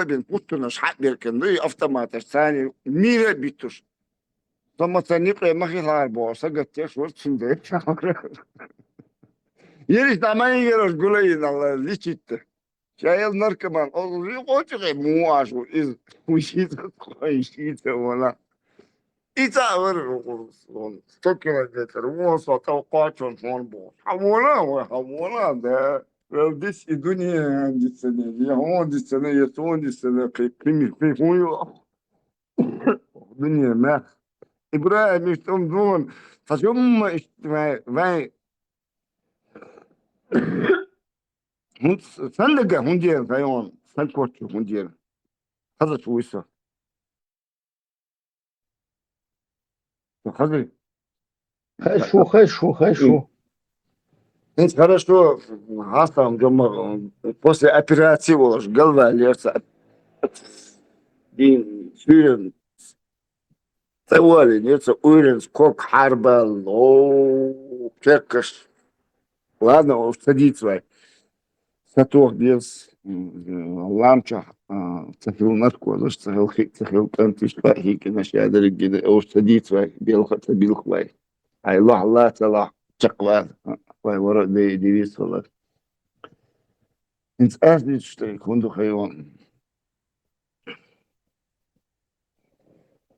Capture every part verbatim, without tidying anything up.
бен путтунаш хьаъ беркан дуй автоматаш, цани мира биттуш. Со ма ца никъе ма хилар бо, сагатдеш вар цунда. Ериш да ма игераш гулайин Алла личитта. Шаял наркоман, о, юкъочугъе му ашу, из, мужица, мужица, вала. Ица вар, он, сто километр, вон со тау къачон сон бо. Хавона, ва, хавона, да. Вел дис и дуния дисане, я он дисане, я сон дисане, кы-, кыми, кы-, хуй. Дуния, ма. Ибрагим, иш тум дун, сачумма иш, вай, вай. Хун, сан дага, хун дер, вай он, сан корчу, хун дер. Хаза чуйса. Хаза. Хай шу, хай шу, хай шу. Инс хорошо, хастам дома, после операции волаш, голова лерца. Дин, сюрен. Цавали, лерца, уйрен, скок, харбал, о, керкаш. Ладно, уж садится вай. Сатох дес, м, ламча, а, цахил наркозаш, цахил хи-, цахил тантиш, па хикина шадар гида, уж садится вай, белха цабилх вай. Ай лах ла цалах чакла, вай вара де дивис вала. Инц аз дит, что и хунду хайван.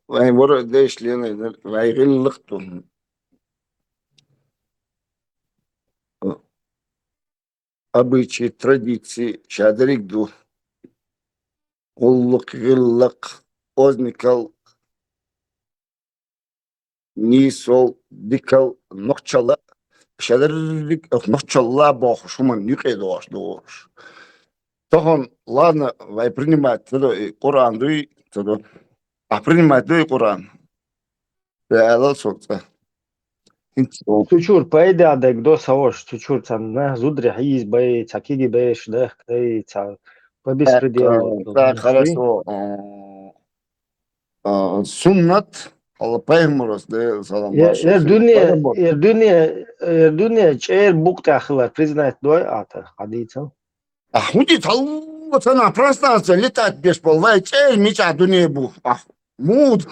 Вай вара деш лена, вай гиллахтун. Обычаи, традиции шадарик ду. Гъуллукъ, гъиллакъ, озникал, нийсол, дикал, нохчалла. Шадарик нохчалла бохуш, хуман юкъе дош дош. Тохон, ладно, вай принимать, цадо и Къуръан дуй, цадо. А принимать дуй Къуръан. Реалал сокъа. Инц. Цу чур пайда дег до савош, цу чур цанна, зудри хьиз бай, ца киги беш, дах, кай, ца, по беспределу. Так, так, хорошо. А, а, суннат, Алла пайхамарас, да, салам. Ер, ер дуния, ер дуния, ер дуния чер букъ тахила признать дой ата, хадица. А худи талла цана пространство летать беш бол, вай чер мича дуния бу. А, муд.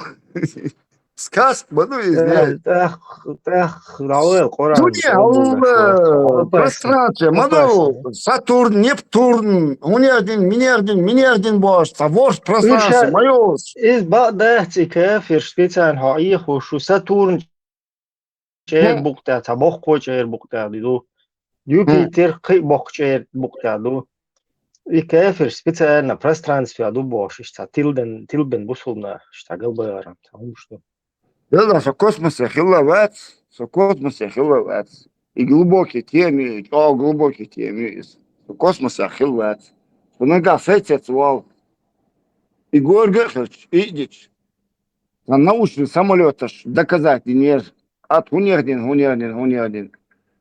Сказка, баду из, э, тах, тах, равел, Къуръан. Дуния алла, пространство, маду, Сатурн, Нептун, унердин, минердин, минердин бош, ца ворс пространство, майос. Из ба дах ци кафир, специально хо и хушу Сатурн чер букъ тя, ца бохкъо чер букъ тя ду. Юпитер кхы бохкъ чер букъ тя ду. И кафир специально пространстве ду бош, ишта тилден, тилбен бусулна, ишта галбарам, ца умшту. Дело, со космосе хилла вац, со космосе хилла вац. И глубокие темы, о, глубокие темы из. Со космосе хилла вац. Со нога сетец вал. И горга херч, и дич. На научный самолёт аж доказать не. Ат хунердин, хунердин, хунердин.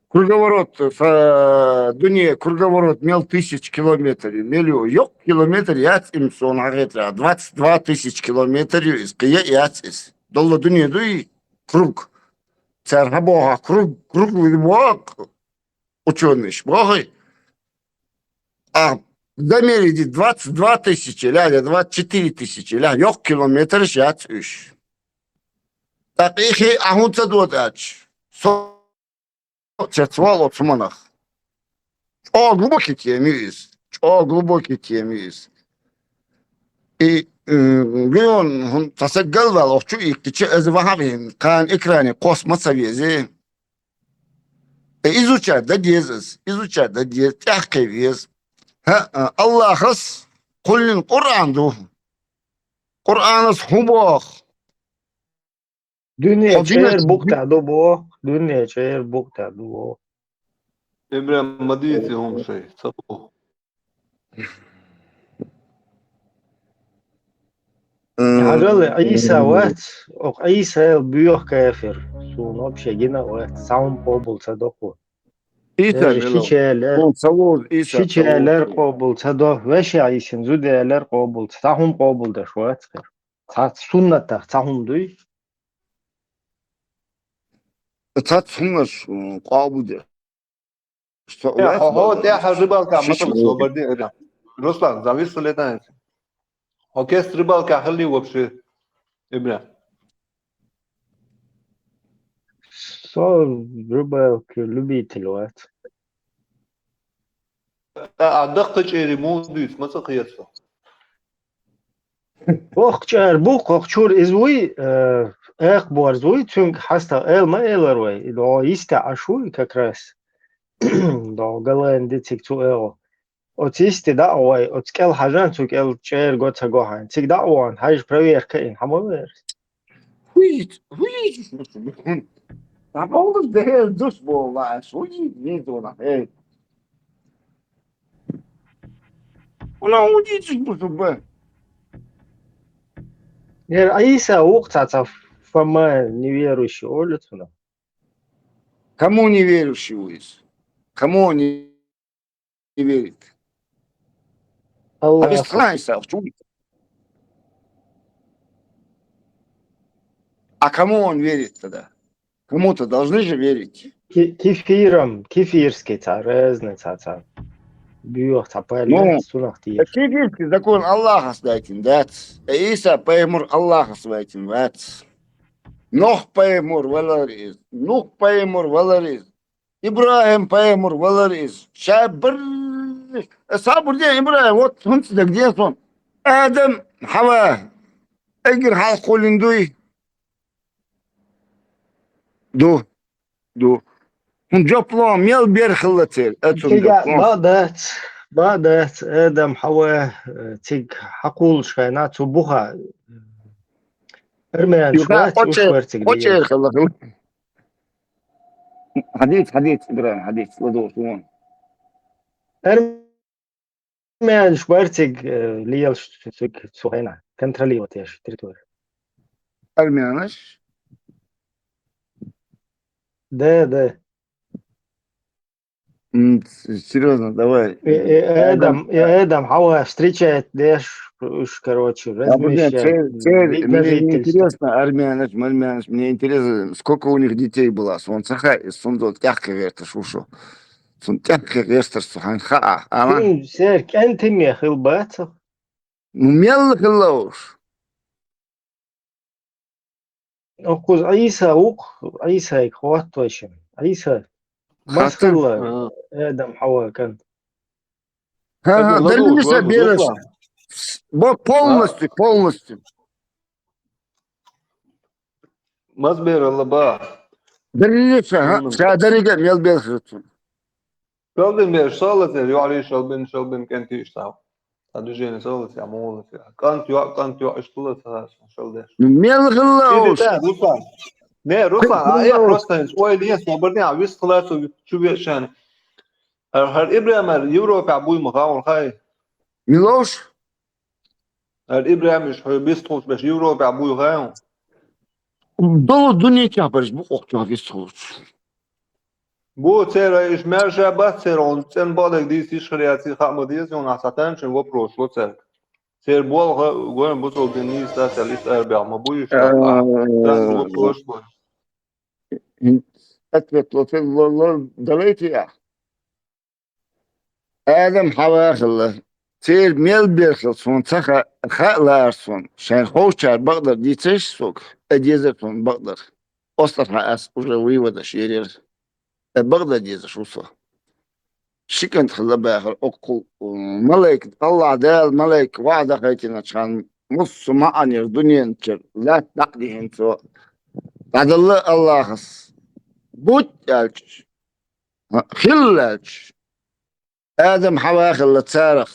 Круговорот, э, дуния, круговорот мел тысяч километров, мел ё-, ёк километр яц им сон хагетра, двадцать два тысяч километр из, кия яц из. Долла дуния дуй круг. Цар хабоха круг, круг либок. Учёныш, бохи. А замерили двадцать два тысячи, ля, ля, двадцать четыре тысячи, ля, ёк километр яц уж. Так ихи ахунца дот ач. Со цецвал от суманах. Чо глубокий теми из. Чо глубокий теми из. И, м, гион, хун, тасаггал вал, охчу и кичи эз вахабин, кан экране космоса везе. Э, изучать да дезес, изучать да дез, тяхкевез. Ха, а, Аллахас, куллин Къуръан ду. Къуръанас хубох. Дуния чер букъ тя ду бо, дуния чер букъ тя ду бо. Эмре мадити хум шей, сабу. Хьажал Ӏийса вац, ох Ӏийса эл буьйох кафир. Сун вообще гина вац, саум къобул ца доху. Ӏийса шичелер, шичелер къобул ца дох, веши Ӏийсин зудиялер къобул ца, сахум къобул даш вац хир. Ца суннатах, ца хум дуй. Ца суннаш, м, къобул даш. Что, э, я хо-, хо, те хажи балка, шиш матам, мин. Освободи, это. Руслан, завис летает. Хьо кеста рыбалкехь хиллий вообще, Ибрахьим? Со рыбалка любитель вац. А, а даккхий чӀерий муха дуьйцу, ма цӀа кхета со. Воккха чӀара бу, кхокху чура иза вуй, э, экха борз вуй, цуьнга хьаста эла ма элар вай, и догӀу йисте Ӏаш вуй как раз. ДогӀу Голланди цига цу эгӀу. Оцу йисте дӀа а гӀой, оцу кӀел хьажан, цу кӀел чӀера го ца го хьайна. Цига дӀа а вахана, хьайжа проверка а йина, хьан ма вер? ХӀуьйта, хӀуьйта, хӀун? ДӀабовлуш дехьа дус боху лааш, хӀуьйта, везона, хӀей. Хьуна хӀун дийцаш бу шу бан? Яра Ӏийса ву-кх цхьа-цхьа Фома неверующий олу цунах. Кому неверующий ву иза? Кому он не верит? Аллаху. А вистхлан Исаф, чу? А кому он верит тогда? Кому-то должны же верить. Ки-, кефиром, кефирский цхьа, разный цхьа, цхьа. Буьйху цхьа палле, ну, цунах теша. Кефирский закон Аллахас дайтина дац. Э, Иса пайхамар Аллахас вайтина вац. Нох пайхамар валар иза. Нух пайхамар валар иза. ИбрахӀим пайхамар валар иза. Ша барри-, схьа а бур ден ИбрахӀим, вот хӀунца дагаден сон. Адам, Хьава, эггара хьалха кхуллин дуй? Ду. Ду. ХӀун жоп ло, мел бер хилла церан, а цунна цига жоп ло. Бакъ дац, бакъ дац, Адам, Хьава, э, цига хьакхуллуш хенахь, цу буха, э, армянаш вац, уьш вара цига дийна. Кхочер хилла хилла. Хьадийца, хьадийца, ИбрахӀим, хьадийца, ладогӀа суна. Армянаш бара цига, э, лелаш цу, цу, цу хенахь, контролировать еш территорию. Армянаш? Да, да. М, с-, серьёзно, давай. И, и Адам, и Адам, Хьава встречать деш, уж, короче, размещать, церан, церан, мне не интересно, армянаш, мармянаш, мне интересно, сколько у них детей было. Сон ца хаьа, сон до тӀаьхьа гӀерташ ву шо. Сон тӀаьхьа гӀерташ со хьайн хаьа, ала? Цуьнан сер кӀентий хилла бацахь? Ну, мел хилла уж? Оцу Ӏийса ву-кх, Ӏийсайга хӀотта вайшимма. Ӏийса, маса хилла Адам, Хьава кӀант? ХӀан-хӀа, даллалаш бераш. Бо полностью, полностью. Маса бералла бан? Даллалаш, хӀан, ша деррига а мел бер хир цунна. Шалбин бераш сов лацара, юьхьарий шалбин, шалбин кӀентий иштта. Цхьа движение сов лацара, муха лацара. КӀант йоӀ, кӀант йоӀ, иштта лацара, шал деш. Ну, мел хилла уж. Иди тӀе, Руслан. Не, Руслан, а я просто хӀинца ойла ен, собар де, а вист хила цу чу вешан. ХӀара, хӀара ИбрахӀим Европехь буй ма хаьа хьуна, хаьий? Мила уж? ХӀара ИбрахӀимаш хьо вист хилча берш Европехь буй хаьий хьуна? Долу дунен чохь берш бу кхоччух вист хилча. Бу церан, иштта маьрша бац церан, хьуна цӀена бакъдерг дийца йиш хир яций хаа ма деза, хьуна ахь цхьа танчун вопрос ло цаьрга. Церан болх гойн буцалла дина нийса дац аьлла, иштта арабехь ма буй иштта, а, царна вопрос бу. ХӀинца ответ ло, ло, ло, далайта ахь. Адам, Хьава хилла. Церан мел бер хилла суна ца ха-, хаалара суна. Шайн ховшчара бакъдар дийцаш суна, а дезар суна бакъдар. Остархьа ас уже выводаш ерира. Э, бакъдар дезаш ву со. Ши кӀант хилла бахара оккхул, м, малайк, Аллахь Дала малайк ваӀда хайтиначу ханна, муссу маӀанера дунен чуьра лаьтта дӀа а дихина цо. ДӀадалла Аллахьас. Бут аьлча, хилла аьлча. Адам, Хьава хилла царах.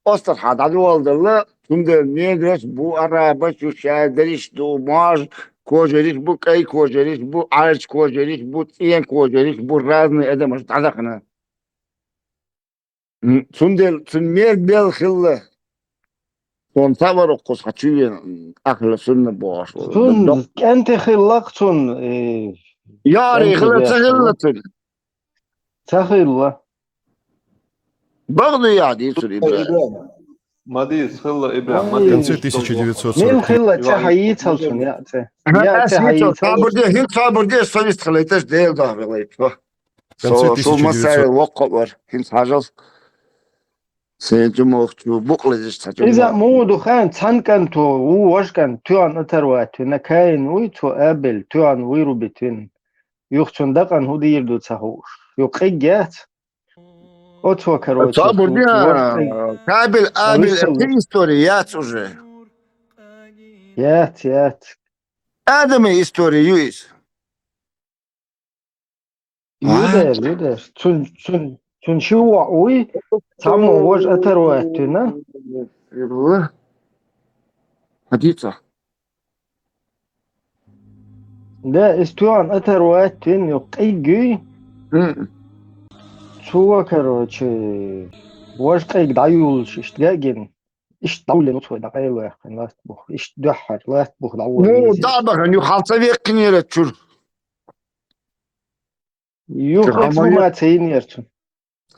Остархьа дӀадоладелла, цундела неграш бу, арабаш ю, шаьрдариш ду, мажа кожариш бу, кӀай кожариш бу, Ӏаьржа кожариш бу, цӀен кожариш бу, разный адамаш дӀадахана. М, цундела цуьнан мел бер хилла. Суна ца вара кхуза хьан чу вена, ахла сунна бохуш вара. Цуьнан кӀентий хилла-кх цуьнан, э, яри хилла, ца хилла цуьнан? Ца хилла. Бакъду яхь дийцур ИбрахӀим. Ма дийца, хилла ИбрахӀим, ма дийца. В конце тысяча девятьсот сорок три. Мила хилла, цӀе хьан йийцал цуьнан, я цӀе. Я цӀе хьан йийцал. Сабур де, хӀинца сабур де, со вист хилайташ, Дела дохьа велайташ. В конце тысяча девятьсот. Масайл воккха вара, хӀинца хьажал. Сайн чу мохчу букълезиш цхьа чу. Иза муха ду хаьн, цхьан кӀанто ву, вож кӀант, тоьхна оторвать вина, Каин вуй, цо Абель, тоьхна вуй рубить вина. Юха цун дакъана хӀу дийр ду ца хууш. Юха къиг яц. Оцо, короче, Цо бурдина, вож къиг. Кабель, Абель, Алиса это история яц уже. Яц, яц. Адамай история ю из. Юдер, юдер. Цун, цун, цун ши воӀ вуй, цхьаммо вож оторвать вина. Хадица. Да, из тоьхна оторвать вина, юха къиг юй. Цо, короче, вож къиг дӀаюллуш, иштта гагина. Иштта дӀавуллина уцхой дӀакъайлаваьккхина ласт бух. Иштта дуьххьара ласт бух дӀавуллина. Ну, дӀа а бахана, юха хьал ца веккхинера чура. Юха эксгумация йинера цунна.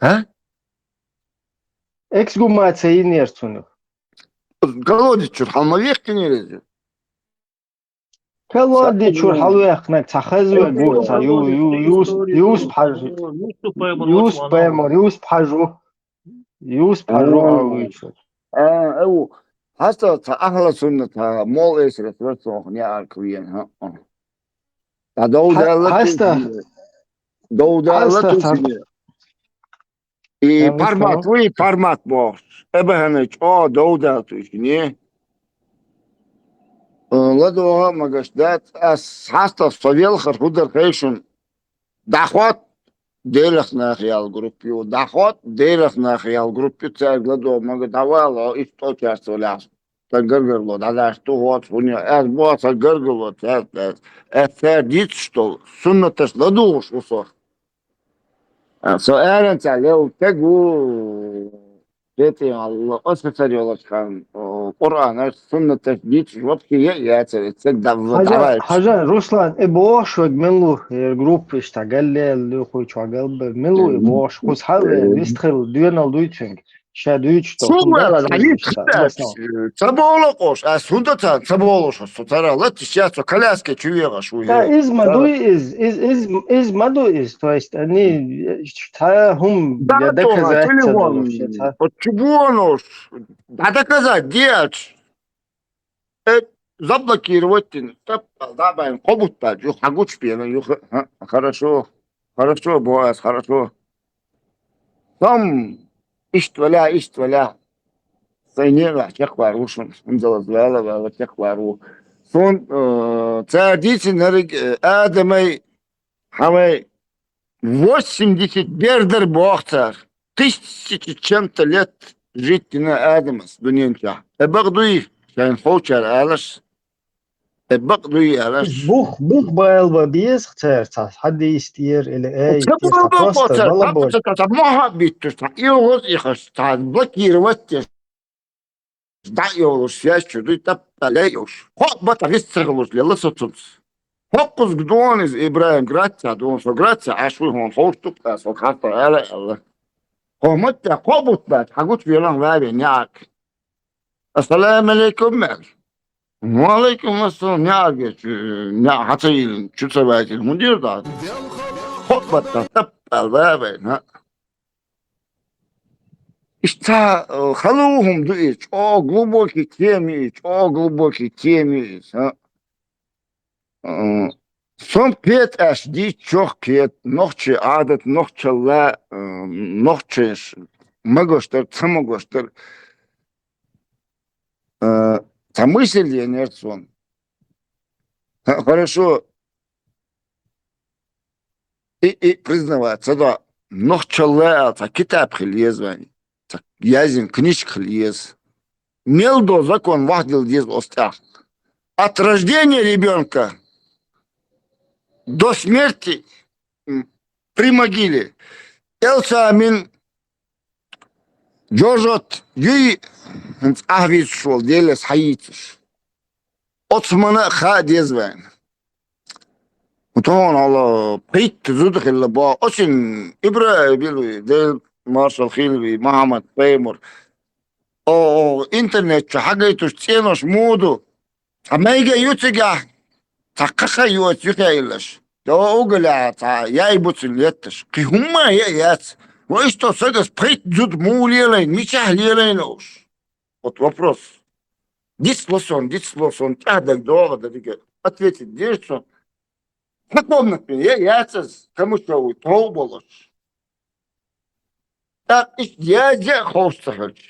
А? Эксгумация йинера цунна. Колодец чура хьал ма веккхинера иза. Колодец чура хьалваьккхинарг цхьа хаза вег ву, цхьа ю-, ю-, Юс-, Юсуп-Хьажа. Юсуп-Пайхамар, Юсуп-Хьажа ву. Юсуп-Хьажа ву. А, ау. Хьаста цхьа ахьла сунна цхьа мол эсрас вацох неарк вен, хӀа. Та довдала Хьаста. Довдала Хьаста, тусине. И формат, вуй, формат бохуш. Эбахана чӀо довдал туьшине. Э, ладогӀа магаш дац, ас хьаста со велхар хӀу дар хайшун. ДӀахот, делах нах ял группа ю. ДӀахот, делах нах ял группа ю. Цаьрга ладогӀа мага дӀавала, иш тӀочарца валяхь. Сан гаргарло дӀадаш ту хӀоц хӀуне. Ас бо сан гаргарло цаьрца. Ас цаьр дицаш долу, суннаташ ладугӀуш ву со. А, со аьранца лел таг ву, ретӀе Алла, оцу сацар йолчу хан, о, Къуръанаш, суннаташ дийцаш вообще е а яцара, и ца давла Хьажа, давай. Хьажа, Руслан, и бохуш ваг мила ву, хӀера группа иштта галлел луьйхуй чохь галба, мила ву и бохуш, кхуза хьал вер, вистхила, доьнал дуй цуьнга, ша дуьйцуш долу, хӀун дар вала, цуьнга иштта, ца болу къош, ас хӀун дан ца, ца болуш, со цара латташ яц, со коляске чу вегӀаш ву. Та иза ма дуй иза, из, из, иза ма ду иза, то есть, они, цхьа хӀума я доказать ца долуш, я цхьа. Вот чу бонуш, да доказать деш. Э, заблокировать дина, тап, да, байн, кхо бутт баьлча, юха хьагучу бена, юха, ха, хорошо, хорошо, бо ас, хорошо. Там, иштта валя, иштта валя. Сайн некъахь чекхвар ву шуна, хӀунзалаз вала, вала чекхвар ву. Сон, э, цара дийцинарг, э, Адамай, хьамай, восемьдесят бердар боху цара. Тысяча чем-то лет жить дина Адамас дуьнен чохь. Э, бакъ дуй, шайн ховчара алаш. Э, бакъ дуй алаш. Бух, бух бала бан беза цара цхьа, хьадийс тӀера или ай, ца тӀера, цхьа бала просто бала бан. Цхьа мохьа биттуш, цхьа илгӀаз ихаш, цхьа блокировать деш, дӀа а йолуш, связь чу дуй, таппа лей йолуш. Кхо а бата вист ца хилуш лела со цунца. Хьо кхузга дуьйна иза, Ибрахим, грация дуьйна, со грация Ӏаш вуй хьуна ховш ду-кх, со хьаста ала аьлла. Хьо матта кхо а бутт бац, хьагучу велахь ваьве неӀарг. Ассаламу алейкум, мел. Ва алейкум ассалам, неӀарг, э, неӀ хьа ца йиллина, чу ца вайтина, хӀун дийр дац? Кхо а баттахь таппал ваьве, хӀа. Иштта, э, халу хӀума ду иза, чӀогӀа глубокий тема иза, чӀогӀа глубокий тема иза, хӀа. Э, сон кхета аьлча, дийца чохь кхета, нохчийн Ӏадат, нохчалла, э, нохчаша магош дар, ца магош дар. Э, цхьа мысль енера сон. Ха-, хорошо. И, и признавать ца до, нохчалла аьлла, цхьа китаб хила еза вайн. Цхьа язйина книжка хила еза. Мел до закон вахьдила деза оцу тӀехь. От рождения ребёнка до смерти, м, при могиле. Элца мин жожот юй, хӀинца ахь вийцуш волу Деле схьайийцуш. Оцу мана а хаа деза вайна. Тхуна хьала пхийтта зуда хилла боху. Оцин Ибрахим билви, Дел маршал хилви, Мухаммад Паймур. О, о, интернет чу хьагайтуш цӀенош муха ду? Цхьа майга ю цигахь, цхьа кхаха ю оцу юххе йиллаш. Догу лаьа цхьа яй бу цуьнан летташ. Кхин хӀумма а яц. Ну, и что, сагас пхийтта зуда муха лелайна, мичахь лелайна уж? Вот вопрос. Дицло сон, дицло сон, тӀаьхьа дага догӀа деррига ответить деза цо. Цхьа комнатный я, яц аз, Камышовый, тхов болуш. ТӀаккха иштта язе а ховш ца хилча,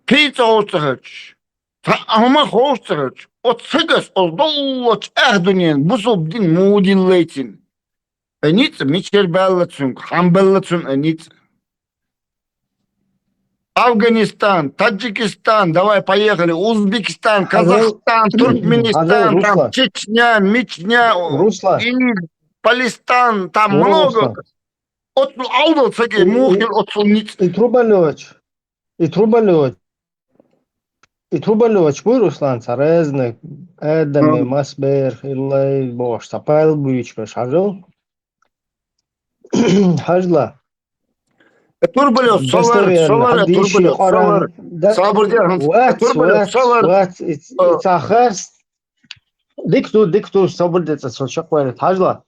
кхин а ца ховш ца хилча, цхьа а хӀума ховш ца хилча, оцу сагас оцу доллучу ах дуьненан бусулба дин муха дилла лайцина? Ай ницкъ мичара баьлла цуьнга, хьан белла цунна ай ницкъ? Афганистан, Таджикистан, давай поехали, Узбекистан, Казахстан, Туркменистан, там, Чечня, Мичня, Руслан, и Палестан, там много. Оццул Ӏовдал ца гей, муха хила оццул ницкъ? И трубалёч, и трубалёч, и трубалёч буй, Руслан, цхьа разный, Адаме, масбер, хиллай бохуш, цхьа пайла буьйцуш берш хьажал. Хьажла. Турбалев, совар, совар, турбалев, совар. Сабур де, хӀанз вац, турбалев, вац, совар. Вац, и, и ца харц. Дика ду, дика ду, сабур де, цо чекхваьлла. Хьажла.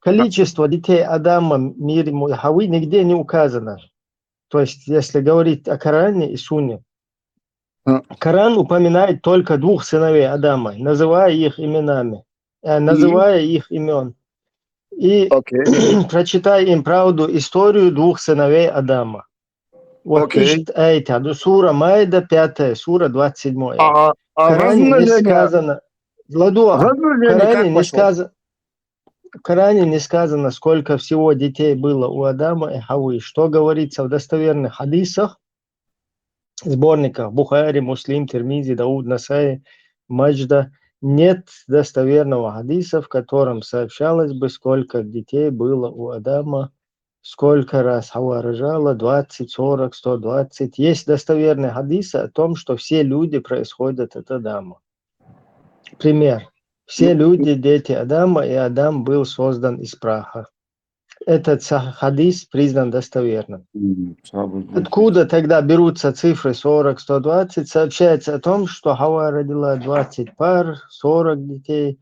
Количество детей Адама в мире му-, хьавий нигде не указано. То есть, если говорить о Коране и Сунне, Коран упоминает только двух сыновей Адама, называя их именами, э, называя их имён. И прочитай им правду, историю двух сыновей Адама. Вот ищет эти, а, ну, сура Маида, пятая сура, двадцать седьмой аят. А, а в Коране не сказано, Ладуа, в Коране не сказано, в Коране не сказано, сколько всего детей было у Адама и Хавы. Что говорится в достоверных хадисах, сборниках Бухари, Муслим, Тирмизи, Дауд, Насаи, Маджда, нет достоверного хадиса, в котором сообщалось бы, сколько детей было у Адама, сколько раз Хава рожала, двадцать, сорок, сто двадцать. Есть достоверные хадисы о том, что все люди происходят от Адама. Пример. Все люди — дети Адама, и Адам был создан из праха. Этот са-, хадис признан достоверным. Откуда тогда берутся цифры сорок, сто двадцать? Сообщается о том, что Хава родила двадцать пар, сорок детей,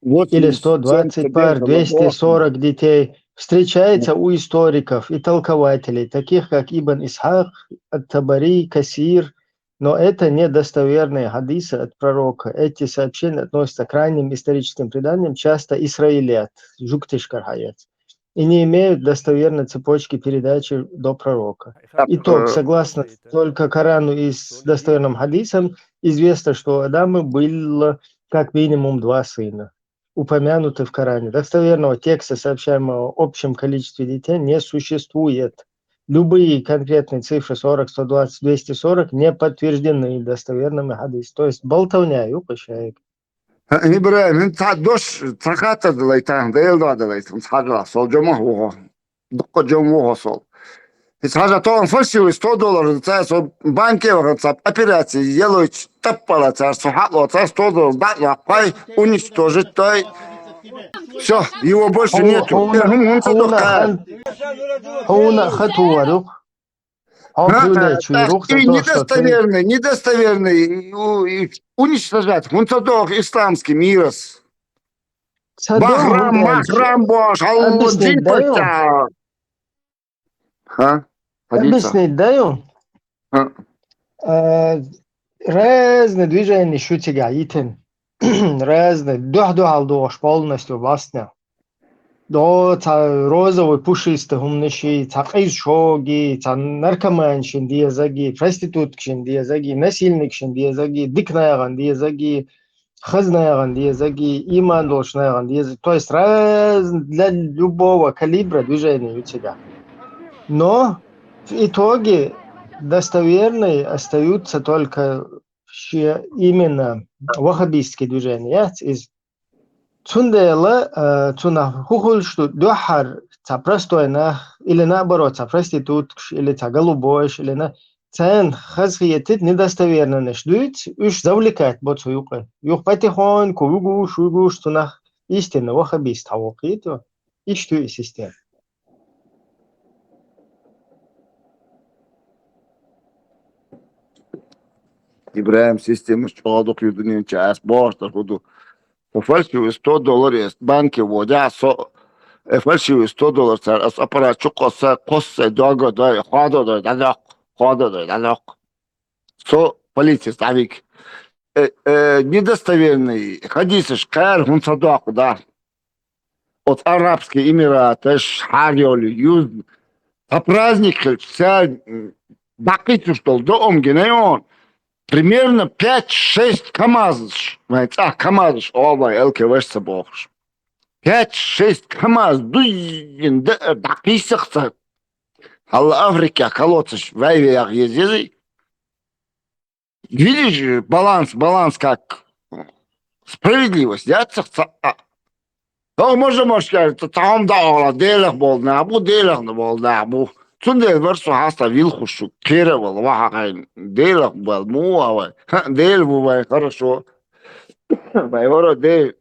или сто двадцать пар, двести сорок детей. Встречается у историков и толкователей, таких как Ибн Исхак, Ат-Табари, Касир, но это недостоверные хадисы от пророка. Эти сообщения относятся к ранним историческим преданиям, часто Исраилият, жуктиш кархьа яц, и не имеют достоверной цепочки передачи до пророка. Итог. Согласно только Корану и с достоверным хадисам, известно, что у Адама было как минимум два сына, упомянуты в Коране. Достоверного текста, сообщаемого о общем количестве детей, не существует. Любые конкретные цифры сорок, сто двадцать, двести сорок не подтверждены достоверными хадисами. То есть болтовня, юкъа шайга. ХӀа, ИбрахӀим, хӀинца цхьа дош, цхьа хаттар далайта, Дела дуьхьа далайта, хӀинца хьажал, сол жамагӀа ву хьо. Дуккха жамагӀа ву хьо сол. ХӀинца хьажал, тхуна фальшивый сто доллар, цхьа со банке вахана, цхьа операция ялойча таппала, цара со хьалло, цхьа сто доллар дӀа а ваккхай, уничтожить дай. Всё, его больше нету. Э, хӀун, хӀун ца дохка? Хьуна хату вару. Хьо хилдечу рух и недостоверный, недостоверный, у-, и уничтожать. ХӀун ца доху исламский мирас? Бахрам, бахрам бош, хьалла джин паччахь. Ха? Объяснить даю? Ха? А, разные движения шу цигахь йитина. Разные, дуьхь-дуьхьал догӀуш полностью властня. До, цхьа розовый пушистый хӀуманаши, цхьа къиза шоги, цхьа наркоманашин дезаги, проституткашин дезаги, насильникашин дезаги, дика нахана дезаги, хаза нахана дезаги, иман долчу нахана дезаги. То есть раз-, для любого калибра движение ю цигахь. Но в итоге достоверные остаются только ши-, именно ваххабистские движения, яц иза. Цундела, а, цунах хӀун хуьлуш ду, дуьххьара цхьа простой нах, или наоборот, цхьа проституткаш, или цхьа голубойш, или на-, царна хазахетта недостовернанаш дуьйцу, уьш завлекать бо цу юкъа. Юха потихоньку вуьгуш, вуьгуш цунах истинно ваххабист хьавоккхуьйту. Иштта ю и система. ИбрахӀим, системаш чӀогӀа дукха ю дуьнен чу, ас бохуш дар хӀун ду. Со фальшивый сто доллар эцна банке водехь, со Э, фальшивый сто доллар цар, ас аппарат чу кхосса, кхосса, дога дой, хода дой, дадок, хода дой, дадок. Со полиция ставик. Э, э, недостоверный хадисаш кхар хун садок, да. От Арабский Эмираташ, хар йоли юз, та праздник хилч, цар, м, дакъи туш дол, до ом гинайон. Примерно пять-шесть КамАЗаш, май цах КамАЗаш, о, вай, элке вешса бохш. Пять-шесть КамАЗ дуйин да, дакъи сахца. Хала Африка колодцаш, вай, вай, ях, ез, ези. Видишь, баланс, баланс как справедливость, я цах ца, а. То можно, может, скажет, то там да, ола, делах бол, на, бу, делах на бол, на, бу. Цундел варсу хаста вил хушу, кера бол, ваха хайн, делах бол, му, а, вай. Ха, дел бу, вай, хорошо. Вай, вара, дел.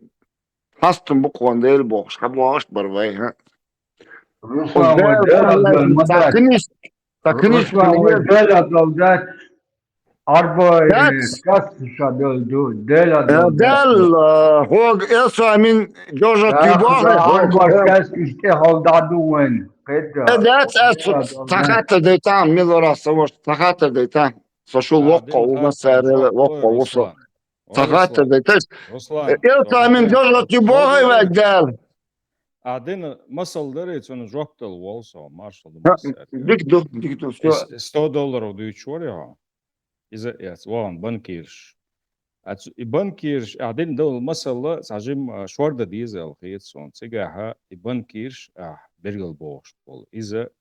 Хастун бу кон дел бохш, ха бохш бар, вай, ха. Руслан, вай, дел, дел, дел, дел, дел, Такыниш, такыниш, Руслан, вай, дел, дел, дел. Арба, э, Дац. Кас ша дел, дел, дел, Э, дел, дел, э, хог, эсо амин, Джожа, да, тюбо, да, хог, арба, э. Кас иште халда дуэн. Кеда. Э, дац, э, Дел, дел, дел. Сахата дейтан, милора савош, сахата дейтан. Сошул А, локко, дин ума хатан сареле, жоп локко, кой, усо. Руслан. Ой, Сахата Руслан. Дейтан. Руслан, Э, эсо амин, Джожа, тюбо, хай, вай, дел. А дин масал дари, цуна жоп дал волсо, маршал да Ха, масар. Дик ду, дик ду, всё. Ис-, сто долларов дуйчу вари, ха. Иза эц, вон, банкирш. А цу-, и банкирш, а дин дал масала, сажим, а, шварда диза ал хет сон. Цигаха, и банкирш, а, бергал бохш бол. Иза,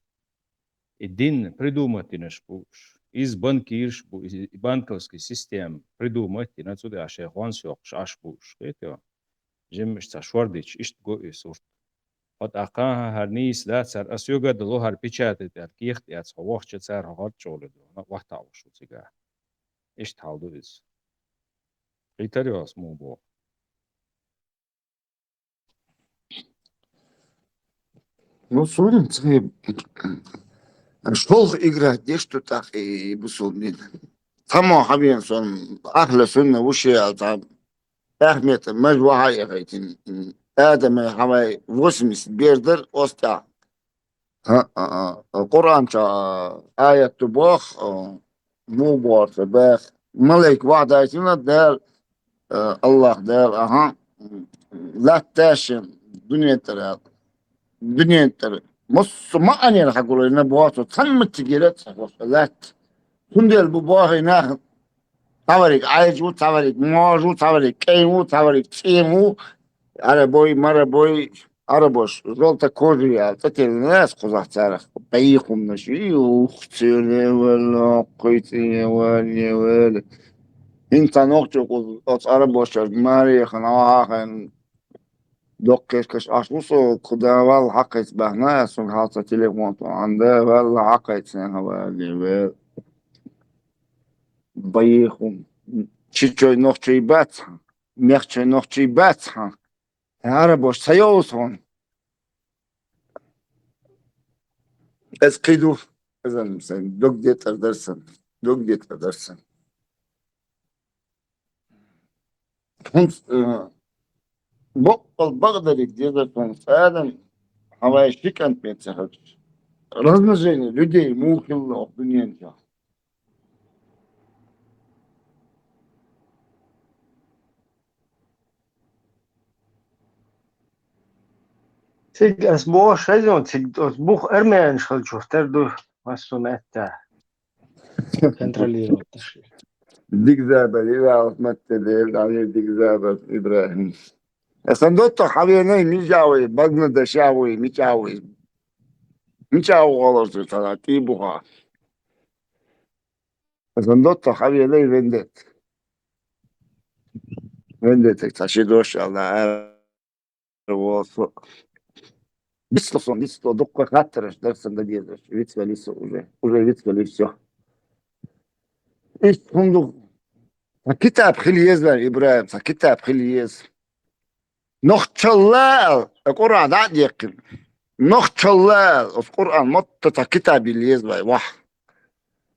и дин придумать динаш буш. Из банкирш бу, и, и банковский систем придумать дина цуда, а шей хон сёкш, аш буш. Хет ё? Жиммаш ца швардич, ишт го и сурт. От акъаха хар нийс да цар, ас юга да ло хар печатать ят, кихт ят, хо вахча цар хо хар чоле до, на вахта ушу цига. Ишт хал ду из. Итариос му бо. Ну, судим, ци, школ играть, деш ту так и бусулмин. Тамо хабиен сон, ахле сунна вуши ал там. Ахмет, маж ваха яхайтин. Адам хавай восемьдесят бердер оста. Ха, а, а, Къуръан ча аят ту бох, а, му бор бех. Малайк вахдайтина дел, а, Аллах дел, аха. Латташин, дунен тара. Дунен тара. Мус ма анен хагулай на боху, цан мутигира цахос. Лат. Тундел бу бохи нах. Цаварик айжу, цаварик можу, цаварик кейму, цаварик циму. Арабой, марабой, арабош, желтокожий, а, цател нас кузах царах. Бейхум наш, и ух, цене вала, кой цене вала, вала. Инсан охчу куз, оц арабош, мари, хана, хан. Доккеш кеш аш усо, куда вал хакайц бахна, сун халца телефон то, анда вал хакайц, хава, вал. Бейхум. Чичой нохчой бац, мехчой нохчой бац, ха. Арабош, саёлсон. Эс киду, эзан, сэн, дог детер дерсен, дог детер дерсен. Хунц, э, боккъал багъдарик дезертон садан, хавай шикант мецахач. Размножение людей мухилла дунянча. Циг ас боху шайзон, циг ас бух армянаш халчух тер ду, массунетта. Контролировать таши. Дигзабар, Иван, матте дел, Амир Дигзабар, Ибрахим. Эсан дотто хавенай мижавы, багна дашавы, мичавы. Мичавы голос тана, ти буха. Эсан дотто хавенай вендет. Вендет, так, таши дош, Аллах. Волсо. Бисло сон, бисло, дукка хаттараш, дарсан да дезаш. Вицвали со уже. Уже вицвали всё. Иш хундук. Ца китаб хил ез вар, Ибрахим, ца китаб хил ез. Нохчалла, э, Къуръан да декин. Нохчалла, э, Къуръан мотта ца китаб хил ез вай, вах.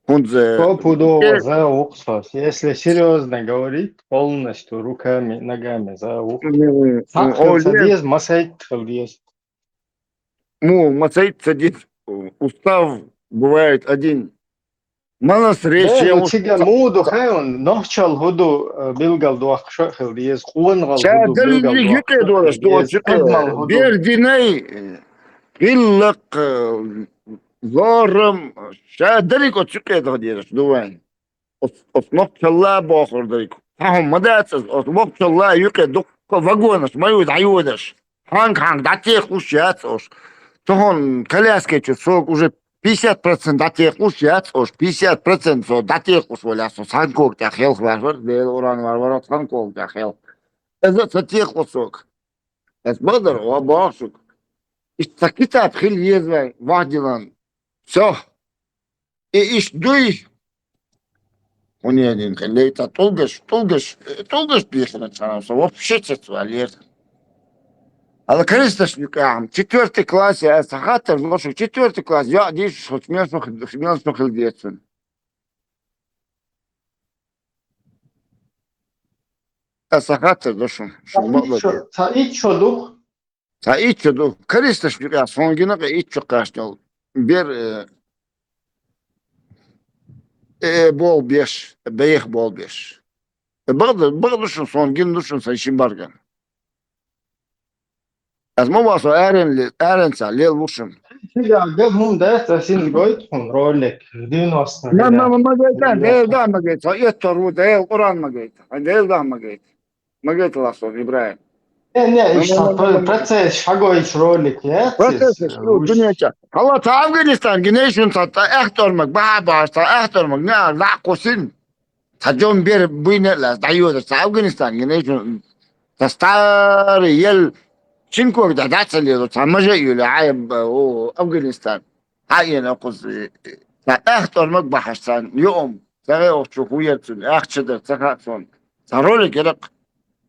Хунзе. Стопудово Э, за уксус. Если серьёзно говорить, полностью руками, ногами за уксус. м, м, Сахил оле. Садиз, масайт хилдиз. Му, ма сайт ца дит, устав бывает один. Малас речь Бе, я ну, уж цига муду хай он, нохчал хӀуду, э, билгал дуах шо хил диез, къуангал Ша хӀуду, билгал далли дуах юкъе шо долаш хил дуа диез, чуке. Агмал хӀуду. Бердинай, э, къиллак, э, зорам, ша далик о чуке да дераш дувайн. Ос, ос нохчалла бохур далик. Хьа хӀума дац аз, ос нохчалла юкъе дукха вагонаш, ма ю дӀаюдаш. Хьанг-хьанг дӀатехуш яц ош. Тохун коляске чу сог уже пятьдесят процент дӀатехуш яц ош, пятьдесят процент со дӀатехуш валя со цхьан ког тӀа хелх варвар, Дела уран варвар цхьан ког тӀа хел. Эза ца теху сог. Эс бадар, ва бахшук. Иш ца китаб хил езвай, вахдилан. Всё. И иш дуй. Хунедин хелей та тулгаш, тулгаш, э, тулгаш бихна чана, со вообще цецвалер. Ала Кристаш нюкам, четвёртый класс, я сахатар, лошо, четвёртый класс, я диш, хоть мен сухил, мен сухил детствен. А сахатар, лошо, шумбала. Ца ичо дук? Ца иччо ду. Кристаш нюкъя, сон гина къе иччо кхашнал. Бер, э, э, бол беш, бех бол беш. Э, багъда, багъда шун сон гин ду шун сан шин барган. Аз ма васо арен ле, арен ца лел вушун. Сига гад хум да, та син гойт хум ролик. Девяносто. Ма, ма, ма, ма гайта, Девяносто. Дел да ма гайта, ет тору, дел Къуран ма гайта. Дел да ма гайта. Ма гайталахь сон, Ибрагьим. Не, не, ишта процесс, хьагойту ролик, я? Процесс, шу, дунеча. Хьала ца Афганистан, гинейшун ца, ца эхтормаг, баха баш, ца эхтормаг, не, лакхусин. Ца жом бер буйне лаз, да йода, ца Афганистан, гинейшун, ца старый, ел, чинкор да, да, ца лезо, ца маже юле, ай, о, Афганистан. Хьаена кхуз, ца эхтормаг бахаш сан, юум, ца гӀе охчу хуер цун, ахча дар, ца хаъ сон. Ца ролик яракъ.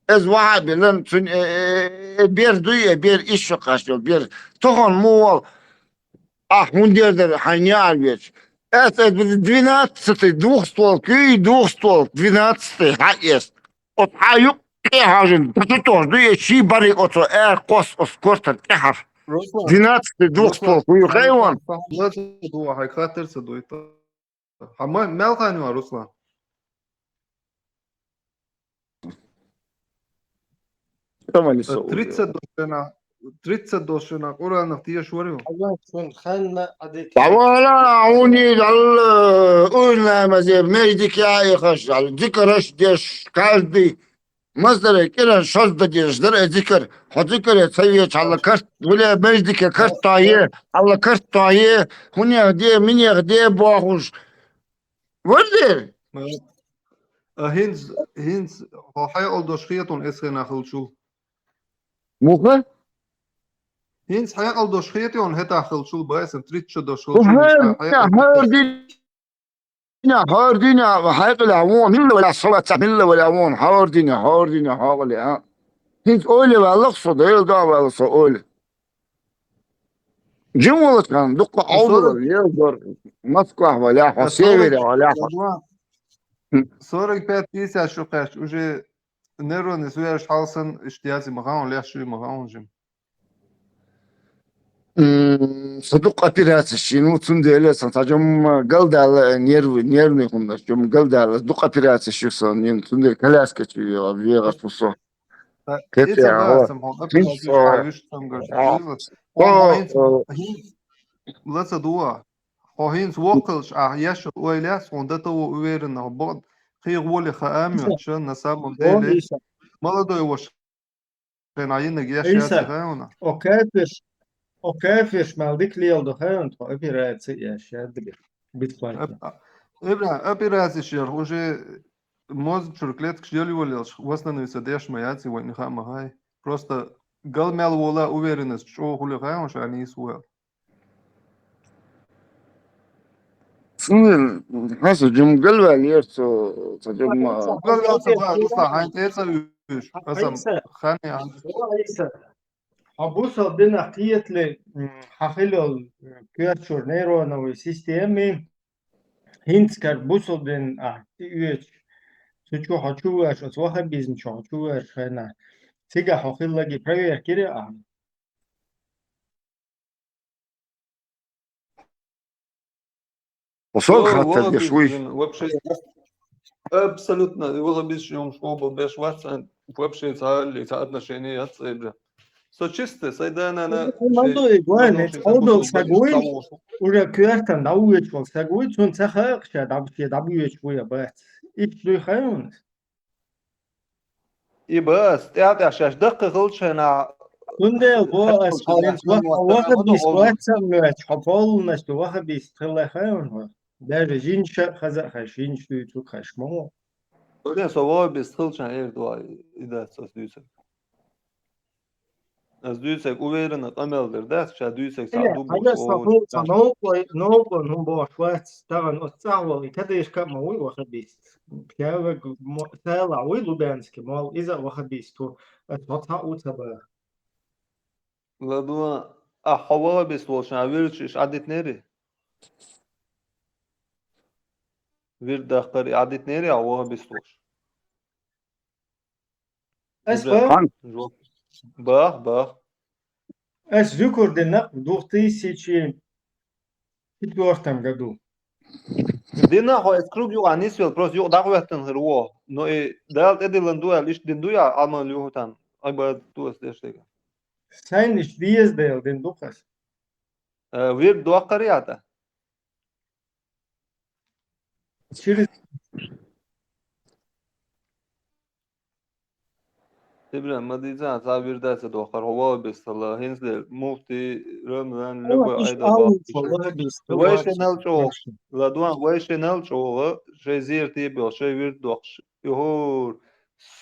Эз ваха билан цун, э, э, э, бер дуй, э, бер иш шо кхаш йол, бер. Тохон му вал, а, хун дер дар, хьайни ар веч. Эс, э, двенадцатый, двухстволкий, двухствол, двенадцатый, хьа эс. От хьа юкъ, э, хьажин, да ту тож дуй, э, ши бари оцо, э, кос, ос кортар, э, хар. Руслан, двенадцатый, Руслан, двухстволкий, хайван. Лазу дуа, хай хатар са дуй, та. Хьа ма-, мел хани ва, Руслан? Тамани Э, со тридцать уйла. Дошена, тридцать дошена, Къуранах тиеш варю. Хьа ва шун ханна адик. Давала, уни дал, уйла мазе, междик я и хаш, ал, дикараш деш, каждый Маздаре кӀиран шазда дезаш дар э зикр. Хьо зикре ца веч хьалла карт, гуле междике карт тае, хьалла карт тае, хунех де, минех де бохуш. Варзер? А хӀинц, хӀинц хьо хьекъал дош хетун эс хенахилчул. Муха? ХӀинц хьекъал дош хетун хетахилчул, байсан тридцать дош хилчул. Хьар, хьар дин Дина, хӀара дина, хьекъале вон, милла валя, со ваца, милла валя вон, хӀара дина, хӀара дина, хьекъале, а? ХӀинца ойла ваьлла со, Дела да ваьлла со ойла. Жимолочкан, дукха Ӏовдалар, Сорок- ел дор, Москва валя, хо, Сорок- Севере валя, хо. Сорок пять пятьдесят шу кхаьчча, уже нервный связь хьалсан, иштта яци ма хаун, леш шуй ма хаун жим. М, са дукха операция ши, ну, цундела сан ца жом галдала нервы, нервный хунда, жом галдала дукха операция ши сан, нин цундела коляска чи вега, вега сусо. Кете, а, сам хо, операция ши, виш цангар ши, а, вижу. О, о, о. Лаца дуа. Хо хинц воккалш, а, яшал ойляс, он до того уверенно, бо-, хи воли ха амин, что на самом деле молодой ваш Хен айиннаг яш Иса, яц хай уна. О кафеш, о кафеш мал дик лел до хай уна, тхо операция яш яд дигер. Бесплатно. Эб-, а, эбра, операция шер, уже мозг чур клеткаш ели волелш, восстановиться деш ма яци, вай не ха ма хай. Просто гал мял вола уверенность, чо хули хай уна, шани ис вол. Цундел хьаса жумгал ваьлла ерцо, ца жумма. Гал ваьлла ца ваьлла, Руслан, хьайн тӀе ца уьш, асам хани а. Хьо бусал дина кхетли, м, хьахилал, м, коьрчур нейроновой системы, хинцкар бусал дин, а, ти уьч. Цу чу хьо чу ваш, ас вахабизм чу хьо чу ваш, хайна. Цига хьо хиллаги проверкири, а. Со хаттар деш вуй. Вообще, абсолютно, ваххабисташ йомаш хӀама беш вац, вообще цхьа а, цхьа отношение яц цӀе бра. Со чисто, сай дана на... Мандо и гуай, не цӀавдал сагуй, уже куьртан дӀавуечвал сагуй, цун ца хаакъ ша дӀаб-, ше дӀабуечвуй а бац. Иш дуй хайванас. И бац, тӀаьхьа-тӀаьхьа шаьш даккха хилча хьайна. Цундел бо ас хьалинц ваххабист вац ца моьч, хьо полунаш ду ваххабист хилла хайван хьо. Даже жинча хаза хаш, жинч дуй цук хаш мамо. Блин, со ваххабист хилча эр дуай, и дац ас дуйцаг. Ас дуьйцаг уверенно къамел дер дац, ша дуьйцаг цхьа... Э, ду хьажа бу, са о, ху-, са дац. Новкъой, новкъой хӀун бохуш вац, тахана оцу цӀахь вала, и кадешка а ма вуй ваххабист. Ша вег мо-, сала вуй Лубянский, мол, иза а ваххабист ву, ас хьо цхьа а ву ца баха. Ладуан, а хьо ваххабист волча вирдаш иш Ӏадитнери? Вирд дахкар и Ӏадитнери а ваххабист волча? Ас уже ба? Хан. Жоп. Бах, бах. Ас зуькур дина в две тысячи четвёртом году. Дина хьо эс круг юкъа нисвел, просто юкъа дӀахӀоьттина хир ву. Но и Дала тӀедиллина ду аьлла, иштта дина ду я, Ӏамал юху там, Ӏибадат ду ас деш дега. Сайн иштта деза дела дина ду-кх ас. Э, вирд доккхар ятӀа? Через... Ибрахим, ма дийца, цхьа вирда ца дохкар, хьо ваххабистала, хӀинца дер, муфти, Рамзан, любой айдал ваххабист. Вай шинал чӀогӀа, Ладуан, вай шинал чӀогӀа, шай зерате бел, шай вирд дохкаш. Юхур,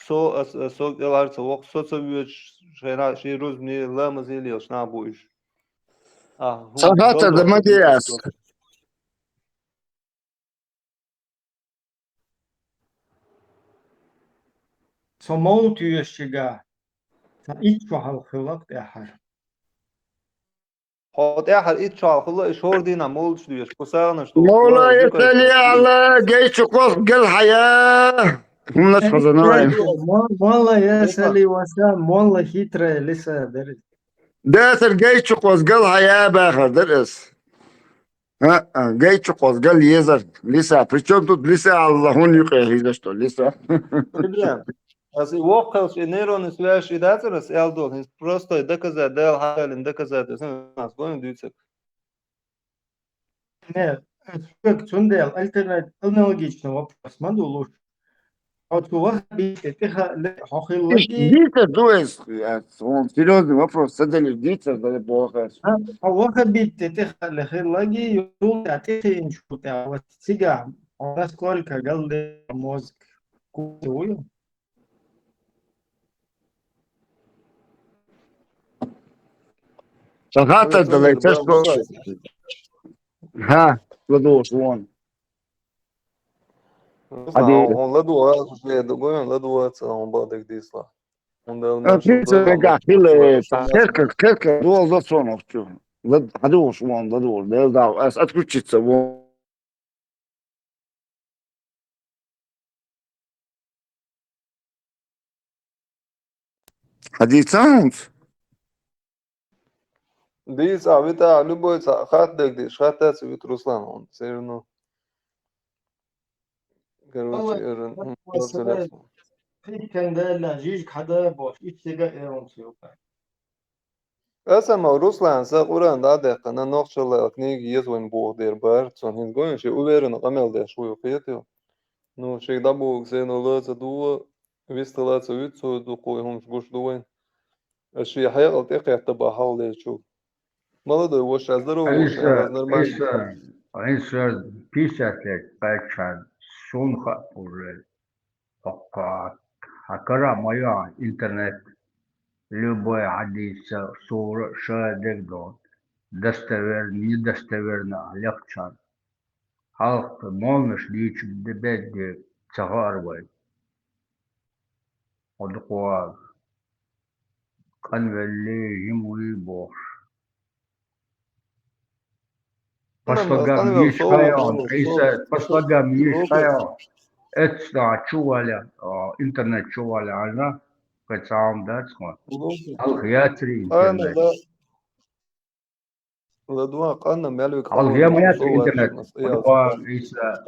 со, ас, ас, со кӀелхьарца вокх, со ца воьдуш, шайна, ший рузбане, ламазе лелаш нах бу уьш. А, хӀун, ца хатар да ма де ас. Со мовлат йоьшучигахь, сан итт шо хьалха хилла-кх тӀаьххьара. Хьо тӀаьххьара итт шо хьалха хилла, и шора дийнахь мовлаташ доьшуш, кху сагӀанаш ду. Мовлая салли Ӏала, гайчу кхозгал хьая. ХӀуманаш хаза новая. Мол-, молла я салли ва салам, молла хитрая лиса дара. Дацар гайчу кхозгал хьая бахар дара ас. А, а, гайчу кхозгал езар, лиса. Причём тут лиса, Аллах, хӀун юкъе хьийзаш ду, лиса? Ибрахим, ас и воккхалш, и нейронный связь и дацар ас аьлла долу, хӀинца простой доказать, Дала хьалаллин доказательство, ас гойна дуьйцург. Не, ас шуьга цундела альтерна-, аналогичный вопрос ма ду луш. Хьо цу ваххабитте тӀе хаале хьо хиллаги? Иштта дийцар ду ас, ас, хьуна серьёзный вопрос ца делира, дийцар ду боху ас. А, хьо ваххабитте тӀе хаале хиллаги, юха тӀе хиъначул тӀаьхьа, вот цигахь хьо насколько галде мозг куьйга вуй? Сан хаттар далай, ца шо. ХӀа, ладугӀуш вон. Руслан, хьо ладугӀу, хьо дугуй, ладугӀу, ца хьуна бакъдерг дийцалахь. ХӀунда аьлча... А, принцип, нагахь хила, херка, херка, доза цунах чу. Лад-, хьадугӀуш вон, ладугӀуш, дел дагӀу, ас отключиться вон. Хьадийца хӀунца? Дийца, а, вита, любой ца хатта дерг дийш, хатта ца вита, Руслан, он всё равно. Короче, Алла, эр-, м, Алла, м, Алла, Пхийтта кандала жижиг хьада бохуш, итт стеган эрунца юкъа. Аса ма Руслан, сан Къуръан дӀадаьккхина, нохчалла книга еза вайн боху дер бара, цунна хӀинца гойна, ши уверенно къамел деш ву, кхетий? Ну, шига дӀабугу сено лаца дугӀу, висталаца виццо дуккху хӀумаш гуш ду вайн. Ас шен хьекъал тӀекхетта бан хьалдечу. Молодой, ваша, здорово, ваша, Алиса, вас нормально. Алиса, Алиса, пятьдесят лет кхаьччхьана, суна хаьа уже. Хьо-, хьан кара ма йоӀ интернет. Любой хьадийца сура ша дерг ду. Достоверно, недостоверно а лекхачарна. Хьалха молнаш дийчу де-, бедде ца хаьара вай. Хьо дукха къанвелли, жима вуй бохуш. Пашлагам йиш хьайо, Ӏийса, пашлагам йиш хьайо. Эцна чу валя, а, интернет чу валя, хьажа, кхин цхьа хӀума дац хьуна. Хьалха яцарий интернет? Ладуан къанна мел вик Хьалха я ма яц интернет. Ва Иса.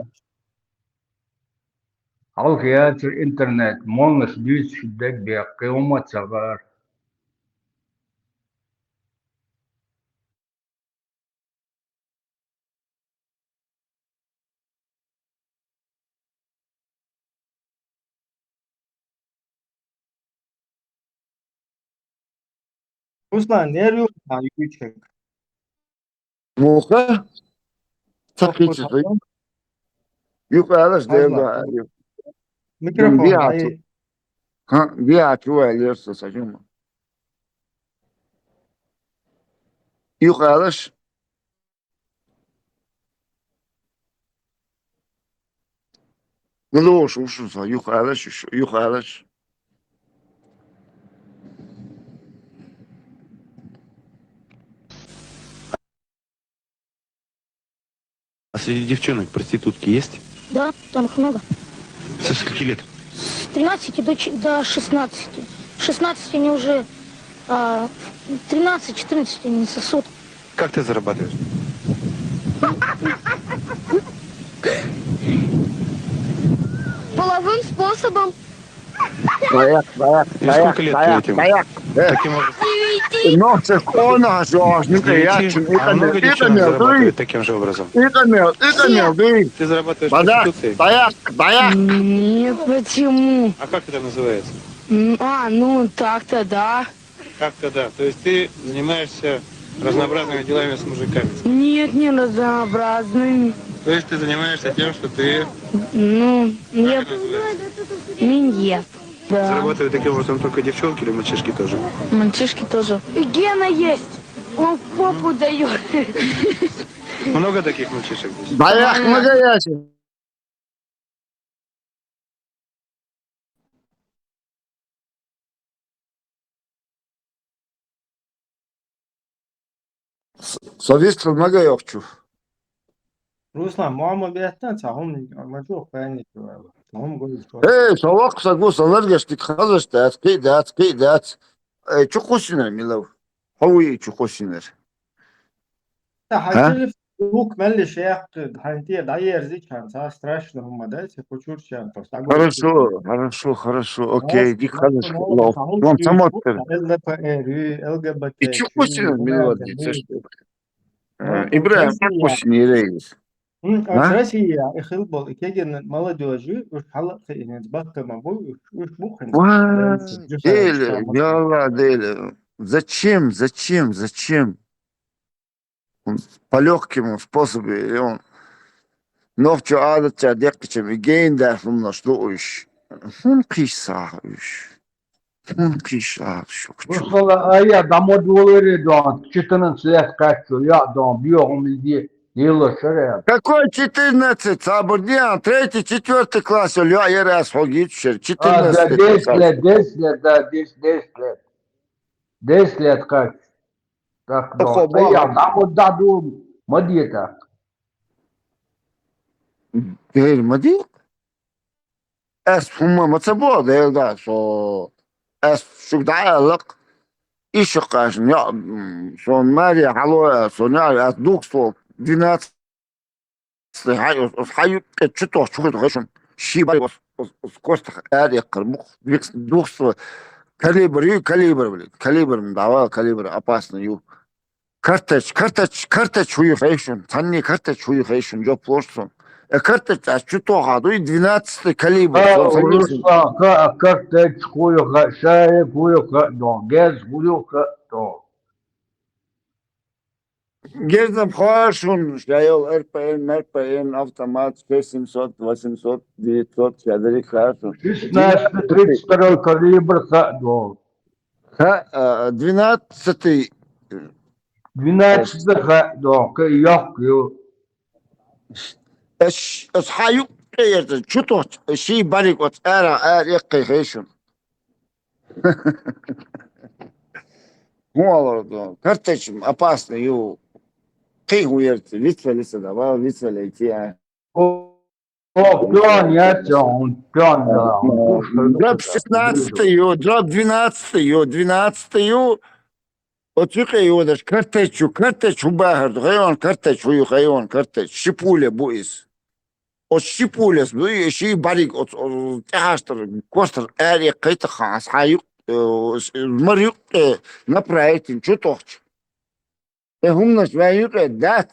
Хьалха яцар интернет, молнаш дуьйцуш дерг беккхи, хӀума ца гӀар. Руслан, нер юха юьйчиг. Муха? Ца кхийча. Юха алаш дерда. Микрофон. Биа чу. Ха, биа чу валерса сажума. Юха алаш. Ну, лучше, лучше, юха алаш, юха алаш. А среди девчонок проститутки есть? Да, там их много. Со скольки лет? С тринадцати до, ч- до шестнадцати. Шестнадцать они уже, а, тринадцать-четырнадцать они сосут. Как ты зарабатываешь? Половым способом. Даяк, даяк, И сколько лет ты этим, таким образом? Ну, церковно, Жорж, ну, девяти. А много девчонок зарабатывает таким же образом? Итамел, итамел, дуй. Ты зарабатываешь проституцией? Даяк, даяк. Нет, почему? А как это называется? М, А, ну, так-то да. Как-то да. То есть ты занимаешься разнообразными делами с мужиками? Нет, не разнообразными. То есть ты занимаешься тем, что ты... Ну, я... Как это называется? Миньет. Да. Зарабатывают таким образом только девчонки или мальчишки тоже? Мальчишки тоже. И Гена есть. Он в попу дает. Много таких мальчишек здесь? Даяк, много ясен. Со вистхила ма гайохчу. Руслан, ма ма беттан ца хӀума ма чух пани чуала. Ца хӀума гой чуала. Э, со вакх са гу, са ларгаш дик хазаш дац, кхи дац, кхи дац. Э, чу кхусинар милав? Хьо вуй чу кхусинар? Та хьан телефон лук мелли шех, хьан те дӀаерзи чан, ца страшно хӀума да, ца кучур чан, просто. Хорошо, хорошо, хорошо, окей, дик хазаш лов. Вон самоттер. ЛДПР, ЛГБТ. И чу кхусинар милав ди, ца что? Ибрагим, как кхусинар? М, а? Россия, и хил бол, и кеген молодёжи, уж халакха инец, бакка ма бу, уж, уж бухин. Ва, дели, яла, дели. Зачем, зачем, зачем? По лёгкому способу, и он. Нохчо адатча деккачем, и гейн да хумнаш ду уж. Хун киса уж. Хун киша, шо хочу. Просто ая, домой двулыри дон, четырнадцать лет качу, я дон, бьём иди, дело шере. Какой четырнадцать, сабр, диан, третий, четвёртый класс, я, я раз хогит шер, четырнадцать. А, да, десять лет, десять лет, да, десять, десять лет. Десять лет качу. Так, дон. Охо, ая, баба. Домой да дон, ма ди так. Дели, ма ди? Ас хӀума ма ца боху, Дела да, со, ас шуьга дӀааьллакх, ишшакхашна, я, м, сон маре хьало а, сон я, ас духсо двенадцать хьай, ас, ас хьай юккъе чу тохчу хуьду хешун. Ши бай ас, ас, ас костах эр эккхар мух, духсо калибр ю, калибр, блин, калибр м дӀавала, калибр опасный ю. Карточ, карточ, карточ хӀуй хешун, цхьанне карточ хӀуй хешун, жоп лош сон. Э, карточ а чу тоха дуй, двенадцатый калибр, а, сон сан Руслан, ка-, а карточ хӀуй ха-, шари хӀуй ха-, дон, гез хӀуй ха-, дон. Гезам хошун, шайол РПН, МРПН, автомат, Т семьсот, восемьсот, девятьсот, шадри хашун. Шестнадцатый, тридцать второй калибр ха-, дон. Ха, а, двенадцатый. Двенадцатый ха, дон, ка йоккха ю. Аш, аш хьа юккъе ярта, чу тохча, ший барик оц ара, ара эккхай хешун. ХӀун алар дон, карточ опасный ю. Кхин хӀун ярта, вицвали са да, ва, вицвали ити а. О, о, пён яц, он пён, да, он кушал. Дробь шестнадцатый ю, дробь двенадцатый ю, двенадцатый ю. Оцу юкъе йодаш картечу, картечу хӀун бахар ду, хайван картечу, хӀун ю хайван картечу, ши пуля бу иза. Оцу ши пуляс бу, и ши бариг оцу, оцу тӀехьаштара костар аре кхайтаха, ас хьан юкъ-, э, мар юкъе направить чу тохчу. Э, хӀуманаш вай юкъе дац,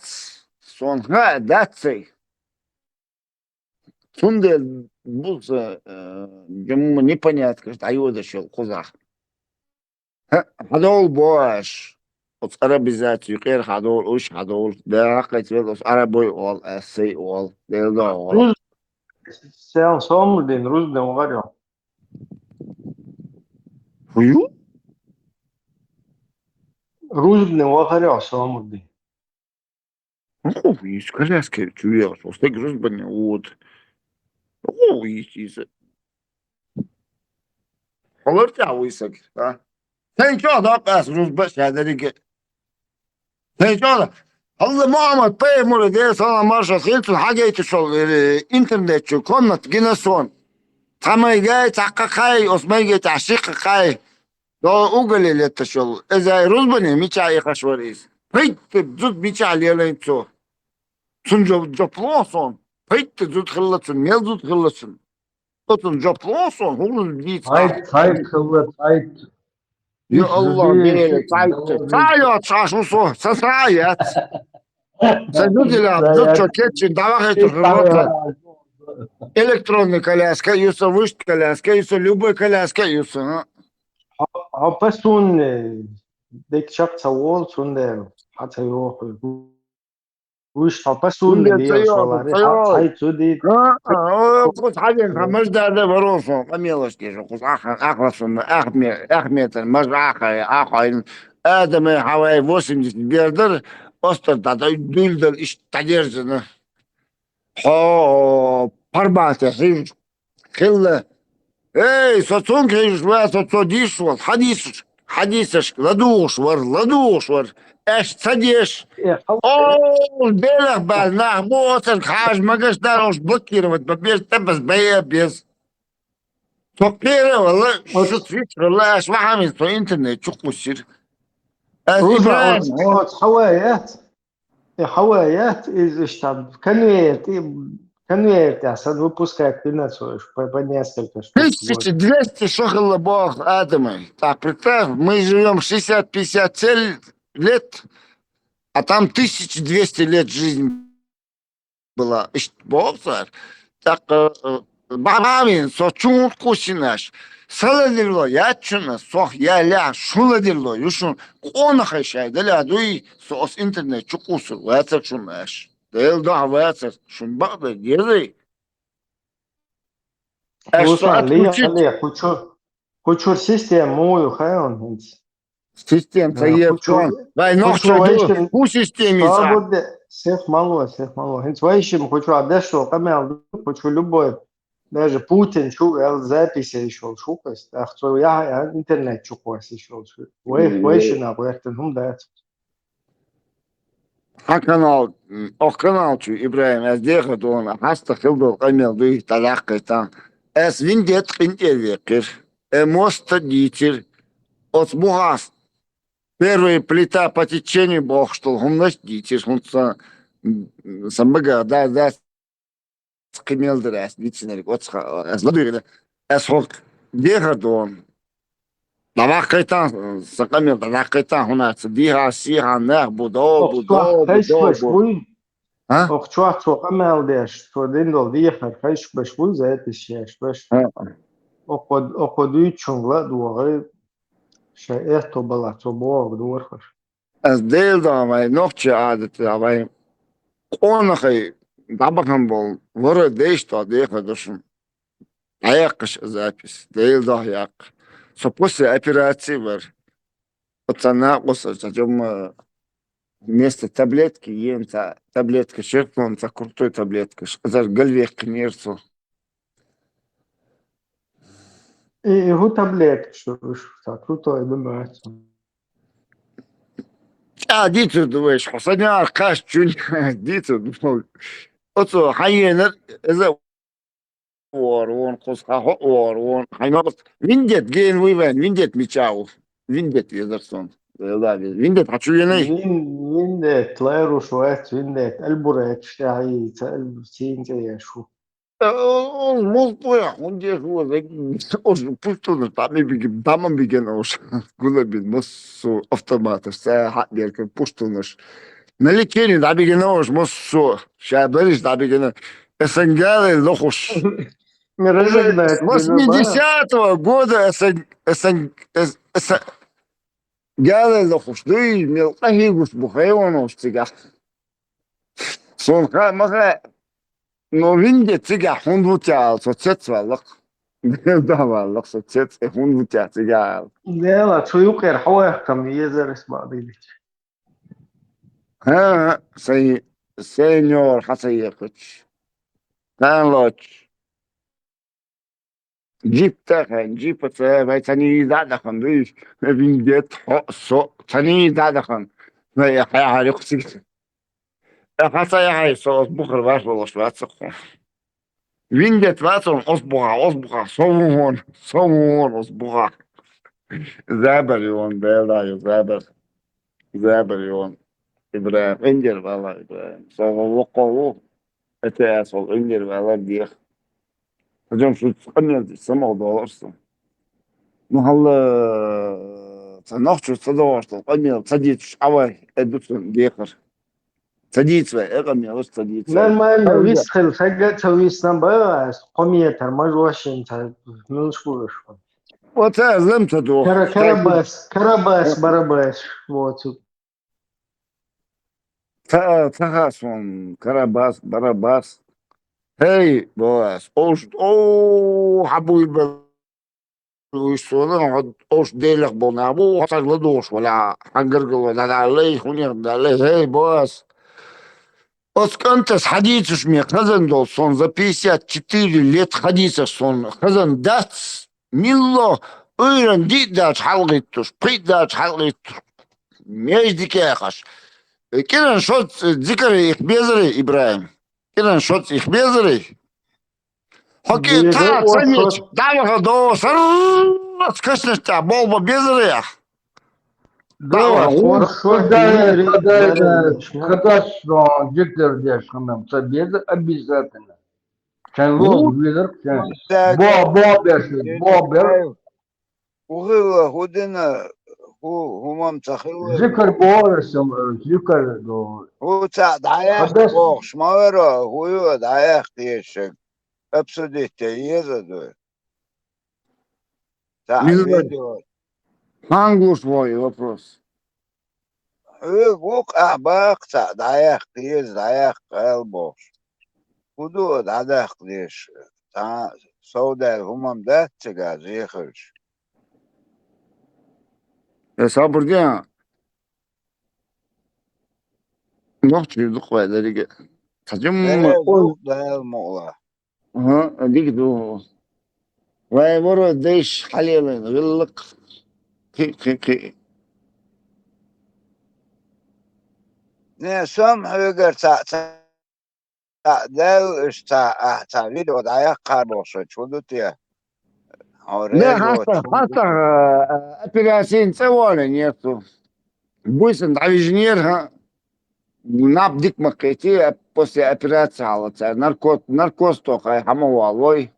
сон хаа дац цай. Цундела бу ца, э, жамма непоняткаш дӀайодаш йолу кхузахь. ХӀа, хьадовла боху аш. Оцу арабизацию кхера хьадовла, уьш хьадовла. Дела хьакхайца вела оцу арабой олу, ас сай олу. Дела догӀу олу. Руз-, сел сомал дин, рузбане вахар йо. ХӀу ю? Рузбане вахар йо сомал дин. Ну, из коляски чу вехаш, оцу стаг рузбане вуд. О, из, из. Хьалар тӀехь вуй саг, а? Сайн чохь доккха ас рузба ша дерриге. Сайн чохь да. Алла Мухаммад пайхамар, Дела салам маршалла хилла цунна, хьагайташ волу, э, интернет чу комната гина сон. Цхьа майгай, цхьа кхакхай, оцу майгай тӀехь ши кхакхай. До угали летташ йолу. Иза рузбане мичахь ихаш вара иза. Пайтта зуда мичахь лелайна цо. Цунна жо-, жоп лоху сон. Пайтта зуда хилла цунна, мел зуда хилла цунна. Оцунна жоп лоху сон, хӀума дийца. Цхьайтта, цхьайтта хилла, цхьайтта. Я Аллах, Дела, цхьайтта. Цхьа а йоцуш Ӏаш ву со, сан цхьа а яц. Сан зуда ила, зуда чо кечйина, дӀавахийтур хилла ца. Электронный коляска а ю сан, вуьшта коляска а ю сан, любой коляска а ю сан, а? Хьо, хьо по сунне дика чекх ца волу, цундела хьан ца йоху. Вуьш хьо по сунне веш валаре, хьан цхьай цу дийта. А, а, о, кху цхьаден хан мажа дада варо сон, къамелаш деш, кху ахла, ахла сунна, ахме-, ахметан мажа ахай, ахайна. Адамай хьавай восемьдесят бердар, остар дада дуьлдал иштта дӀадержана. Хьо пармате хьуьжуш хилла. Эй, со цунга хьуьжуш вац, со цо дийшаш волу хьадисаш, хьадисашка ладугӀуш вара, ладугӀуш вара. Аьш ца деш. Э, хьо-, О, Делах баьлла нах бу, оцарга хьажа магаш дара, уьш блокировать бан беза, тӀе база бай а беза. Со кхера а вала, шуьца вичхалла, аьш вахьамин со интернет чу кхуссира. Ас Ибрахим, оцу хьавай яц? Э, хьавай яц, иза иштта конверт, и конверт, я сан выпускать дина цо, уьш по, по несколько штук. Тысяча двести шо хилла боху адамай. Так, представь, мы живём шестьдесят-пятьдесят лет, а там тысяча двести лет жизни была. Иштта боху цара. ТӀаккха, э, бахьамин, со чун кхуссинаш. Сан ладирло яц шуна, сох я лехь шун ладирло ю шун. Къонахий шай даля дуй, со оцу интернет чу кхуссур вацар шуна аш. Дела дуьхьа вацар, шун бакъда дезий? Аш со Руслан, отключить. Лия, лия, кху чу-, кху чуьра система муха ю хаьий хӀинца? Система ца Э, еза кху чу-, чон. Вай кху нохчо чу ду, вайшин хӀун система йица? Сагуд де, сех мало, сех мало. ХӀинца вайшин кху чу а деш долу къамел ду, кху чу любой, даже Путин чу вел запись йиш йолуш ву кхуьнца. ТӀаккха цо яхьа интернет чу кхуссуш йолуш ву. Вай, Мгм. Вайшинна гӀоьртина хӀума дац. Хьан канал, м, ох канал чу, Ибрахим, ас дехар ду хьуна, хьаста хила долу къамел дуй, дӀадаккхийтан. Ас виндет къинтӀера веккхира. Э, моста дийцира. Оцу мухьас первая плита по течению бохуш долу хӀуманаш дийцира, хӀунца сан, м, сан бага да, да, кхин мел дара ас дийцинарг, оцу ха-, ас ладуьйгӀина. Ас хӀокху дехар ду хьуна. ДӀаваккхайтан, сан къамел дӀадаккхайтан, хӀунда ца дийхьа, сийхьа нах бу, до, бу, до, бу, хьайш до, беш бу. Буй? А? Ох, чохь цо къамел деш, цо дина долу дехар, хьайш беш буй, запись еш беш. А. Окхо, окхо дуьйцучунга ла а догӀий, шайн эхто балахь цо бохург дора хаш. Ас Дела дуьхьа вай нохчийн Ӏадатехь вай къонахий дӀабахана болу вара дайшта дехар ду шуна. Дӏаяккхаш а запись, Дела дуьхьа яккха. Со после операции вара. Оцу накъост аса жамма вместо таблетки ен ца таблетка шертлон ца крутой таблеткаш. Азар галвеккхинера цо. И, и хӀу таблетка шу, шу, ца крутой ду бац. ТӀа дийцур ду вайша, хьо сан яра кхаш чуьнга дийцур ду. Оцо хьан енар, иза вор вон, кхуза хьо вор вон, хьайн воккхалц. Виндет гена вуй вайн, виндет мича ву? Виндет везар сон. Виндет хьачу венай? Вин-, виндет, лайруш вац, виндет, албурач, тахьи, ца албур, цин цӀе яшу. Э, о, о, мол, поя, он де шо, э, ош пуштунаш, там и биги-, там и биген ош. Гулабин, массу автоматаш, ца хьадерка пуштунаш. На лечение, да, биген ош, массу. Ша бариш, да, биген. Эсенгалы лохуш. Уже с восьмидесятого года эсен-, эсен-, эс-, эс-, галы лохуш. Дуй, мел къахигуш бу хайван ош цигах. Сон ха, маха, но винде цигах хундутял, со цец валлах. Да, валлах, со цец, э, хундутя цигах. Дела, цу юкъер хьуэхкам, езерс бадилич. Ха, сай, сеньор, ха сай ехуч. Тан лоч. Джип тахан, джип ца, вай цани да дахан, дуй. Виндет, хо, со, цани да дахан. Вай, хай, хай, хай, хай, хай, со, бухар, ваш, волош, вацаху. Виндет вацун, ос буха, ос буха, совун, совун, ос буха. Забар ён, белда ё, забар. Забар ён. Ибраим, эндер вала Ибраим. Сова локолу. Это я сол эндер вала дих. Пойдём, что ты, конечно, сама удовольствие. Ну, хала, ца нохчу, ца дова, что, конечно, садитесь, авай, эдуцун, дехар. Садитесь, э, конечно, садитесь. Нормально, вис хел, сага, ца вис нам баас, коми тар, маж вашин, ца, ну, шкурыш. Вот, э, злым ца дух. Кара-, Карабас, Карабас, Барабас, вот. Ца-, ца хасон, Карабас, Барабас. Эй, Боас, ош, о, хабуй бел, уйсона, ош делах бона, бу, хатар ладош, вала, хангар гал, вала, да, лей, хунер, да, лей, эй, Боас. Оскантас хадисуш ме хазан дол сон, за пятьдесят четыре лет хадисах сон, хазан дац, милло, уйран ди дач халгиттуш, пи дач халгиттуш. Межди кехаш. Э, киран шот, э, зикр их безры, Ибраим. Киран шот их безры. Хоки та цанич, даваха до сар, скачнеш та, болба безры. Давай, давай, вот, вот, когда, когда, когда что, зикр деш, ханам, ца безр обязательно. Чан ло, безр, чан. Бо, бо беш, бо бер. Ухила, худина, ху, хумам цахила. Зикр бора сам, зикр до. Ху ца даяхта бохш, мавера, хую даяхта ешек. Обсудить еза до. Ца видео. Хангуш вой вопрос. Эг вук а бакца, даяхта ез, даяхта эл бохш. Худу даяхта деш. Та совдал хумам дат цега зехаш. Э, сабрдя. Нохчи дуквай дариге. Таджим. Дел мула. Ага, дик ду. Вай воро деш халелен, гыллык. Ки, ки, ки. Не, сом хюгер ца, ца, ца, дел, иш ца, а, ца видео даяхта бошо, чудутия. Не, хата, хата, э, операцин цевоне нету. Буйсен, да, инженер, ха. Наб дик макети, а после операции алаца. Наркот, наркоз тохай, хама валой.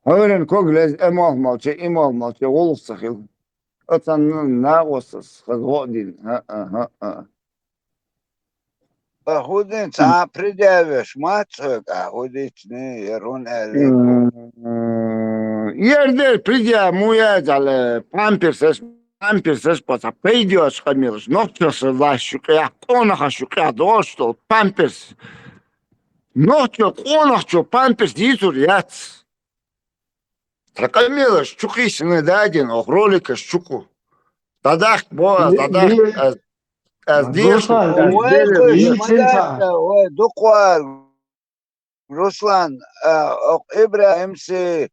Хойрен ког лез, эмол молча, эмол молча, улух сахил. Ацан на осас, хазгодин. А, а, а, а. Ахудин, ца предъявишь, мацак, ахудични, ерун эли. Ердер предъяв, муя зале, памперсеш, памперсеш, паца, пейдёш, хамилш, нохчош, лаш, шукъя, къонаха, шукъя, доштол, памперс. Нохчо, къонахчо, памперс, дицур, яц. Такъамелаш чукъи сина дадин, ох, роликаш чукъу. Дадах, бо, дадах, аз, аз деш, Руслан, аз ой, деш, кыш, ой, мадатта, ой, дукъвар. Руслан, а, ох, Ибрагимси,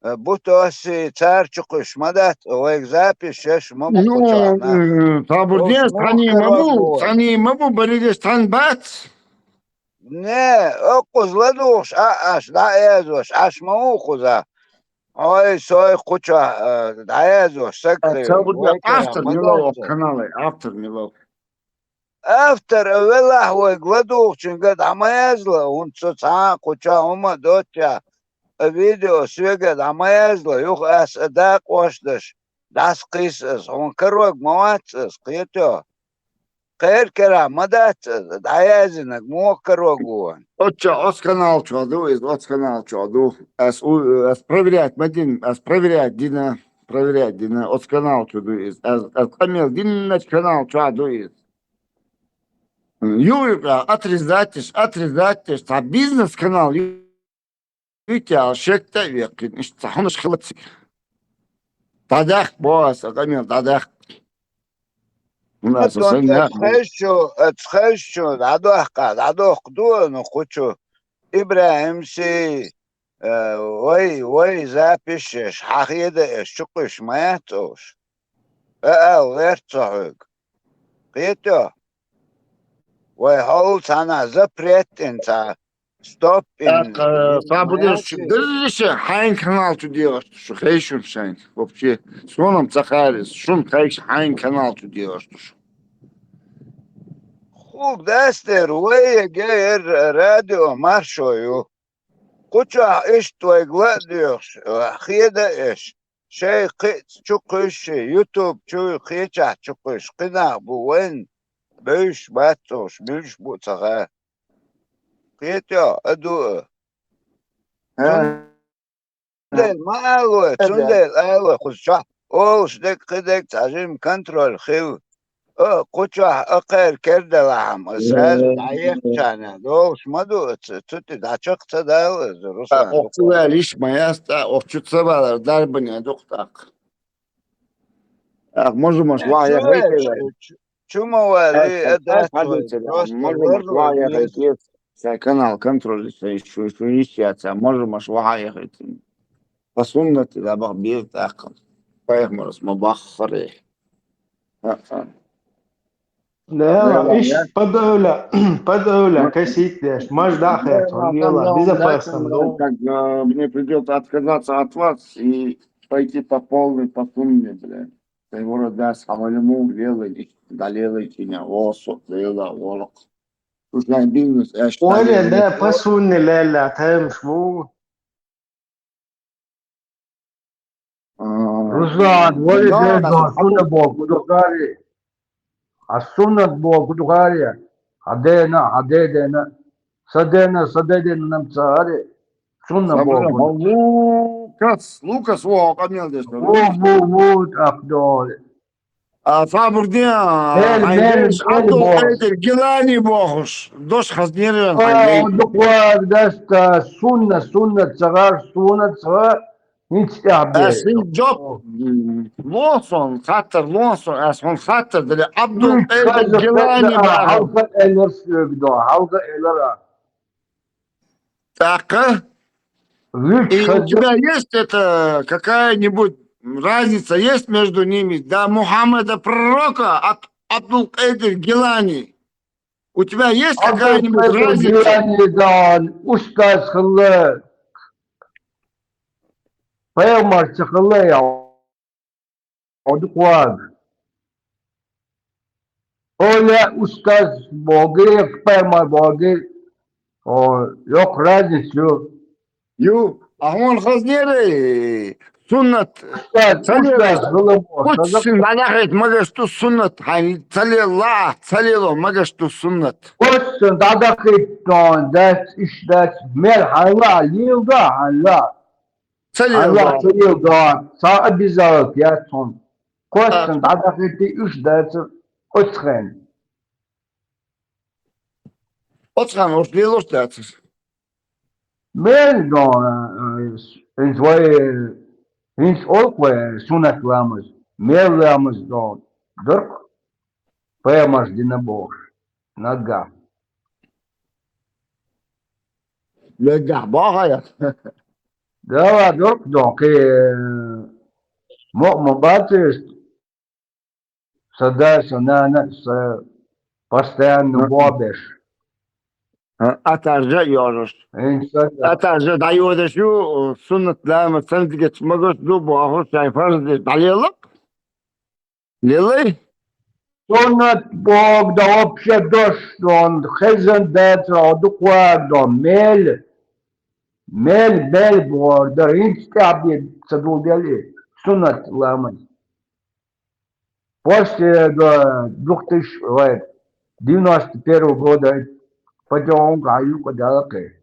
а, Бутоси, цар чукъуш мадат, ой, запись шеш, ма букъучана. Ну, м, табурдес, ох, тани мабу, тани мабу, баридес тан бац. Не, акъуз ладугъуш, а, аш, да, эзош, аш ма укъуза. хьой, сой кхуча, а, дӀаяздеш саг хилар. Ца бу де, вай автор мила вац канале, автор мила вац? Автор а велахь, вайга ладугӀучуьнга дӀа ма язла, хӀунда со цхьа а кхуча хӀума а доццушехь, а видео соьга дӀа ма язла, юха ас а дакъош деш, дӀасакхийса ас, хьуна карор ма вац ас, кхетий хьо? Кхеран кара ма дац ас, дӀаяздинарг муха карор ву вайн? Оцу чохь, оцу канал чохь ду иза, оцу канал чохь ду. Ас у-, ас проверять ма дина, ас проверять дина, проверять дина, оцу канал чу ду иза. Ас, ас къамел динначу канал чохь ду иза. Юкъа отрезать деш, отрезать деш, цхьа бизнес-канал ю-, юьтӀа аьлла, шек тӀе а веккхина, иштта цхьа хӀуманаш хилла цига. ДӀадаккха боху аса, къамел дӀадаккха. ХӀунда аса сан яхь хезчу, аса хезчу, дӀадоккха, дӀадоккха ду, ну, кхучу ИбрахӀим сий, э, вай, вай запись еш, хьан хеда еш, чукхуьйсуш ма яц уьш. А, ала гӀерта со хьоьга. Кхетий хьо? Вай хьол цхьана запрет ина цхьа, стоп ина. ТӀаккха, э, Сабурдин, шу берриге хьайн канал чу дегӀаш ду шу, хезий шуна шайна? Вообще, суна-м ца хаьара иза, шуна хезий хьайн канал чу дегӀаш ду шу? Хьуна дац дера, вай яга яра радио Маршо ю. Кху чохь иштта вайга ла а доьхуш, хеда а еш, шайн кхин а чукхуьйсуш, YouTube чу, кхечахь чукхуьйсуш, кхин нах бу вайна, бевзаш бац уьш, муьлш бу а ца хаьа. Кхетий хьо, а ду а. Цундела ма алалой, цундела алалой, кхуза чохь олуш дерг, кхин дерг цхьа жима контроль хила. А, кху чохь а кхеран кара делахь-м, аса сразу дӀаехчарна долуш ма ду, ца, цу тӀе дӀачекх ца дала иза, Руслан. Оха ца ваьлла йиш ма яц, тӀаккха оха чу ца валар дарбане ду-кх тӀаккха. ТӀаккха можемаш вахьа яхийта. Чу ма валий, а дац вай, просто можемаш вахьа яхийта. Сайн канал контроль, сайн шу, шу йиш яц, можемаш вахьа яхийта. По суннате дӀабаха беза тӀаккха. Пайхамарас ма баххара. А-а. Да, иш подавля, подавля, касить деш, маж да хет, он дела, безопасно, ну. Как, э, мне придётся отказаться от вас и пойти по полной, по сунне, бля. Тайвара дас хьавалиму велай, далелай чиня, осо, лела, олакъ. Уж найн бизнес, эш Оля, да, по сунне, лела, таймш ву. А, Руслан, вали да, ден да, дон, да, сунна бо, кудухари. А суннат бо, кудухари. А дена, а де дена. Са дена, са де дена нам цари. Сунна бо, куду. Лукас, Лукас, во, къамел деш, ву, ву, ву, так, доли. А, Сабурдин, Абдул-Къадир Гилани бохуш, дош хазнера. А, дукха даста, сунна, сунна цагар, сунна цагар, хӀинца тӀехь бе. Ас хӀинца жоп, м, лосон, хаттар лосон, ас хьуна хаттар дали, Абдул-Къадир Гилани бохуш. Хьалха элар соьга до, хьалха элара. ТӀаккха? И у тебя есть это, какая-нибудь разница есть между ними? До Мухаммада Пророка от Абдул-Къадир Гилани. У тебя есть какая-нибудь разница? Абдул-Къадир Гилани дан устаз хилла. Пайхамар ца хилла я. Хьо дукха вага. Оля устаз богу, пайхамар богу. О, йоккха разница ю. Ю, а хьуна хазнера, суннат. Устаз, ца лела, устаз хилла бо, кхоччушна дӀадахийта магаш ду суннат, хьайн ца лела, ца лело магаш ду суннат. Кхоччушна дӀадахийта дон, дац, иш дац, мел хьайн ла, лела да, хьайн ла. Ца лела. Аллах ца лела дан, ца обязаловать яц хьуна. Кхоччушна дӀадахийта уьш дацар оцу хенахь. Оцу хенахь уьш лелош дацар. Мел дан, э, хӀинца вай, хӀинца олу вай суннат ламаз, мел ламаз дан, дуркъ пайхамарша дина бохуш. Наггахь. Наггахь боху хьайна? Дала дуркъ доху, кхин мукъа ма бац иза. Сан да, сан нана, сан постоянно боху беш. А, атаржа а йожуш. ХӀинца а. Атаржа дӀайодаш ю, суннат ламаз цхьаннегӀа магаш ду бохуш, шайн фарз деш дӀалелакх. Лелай? Суннат боху да вообще дош дон, хезан дацара дукха вагадо, мел, мел, мел боху дар, хӀинца тӀехь бен ца дугӀу дели, суннат ламаз. После, да, двух тысяч, ой, девяносто первого года потихоньку а юкъа далакхе.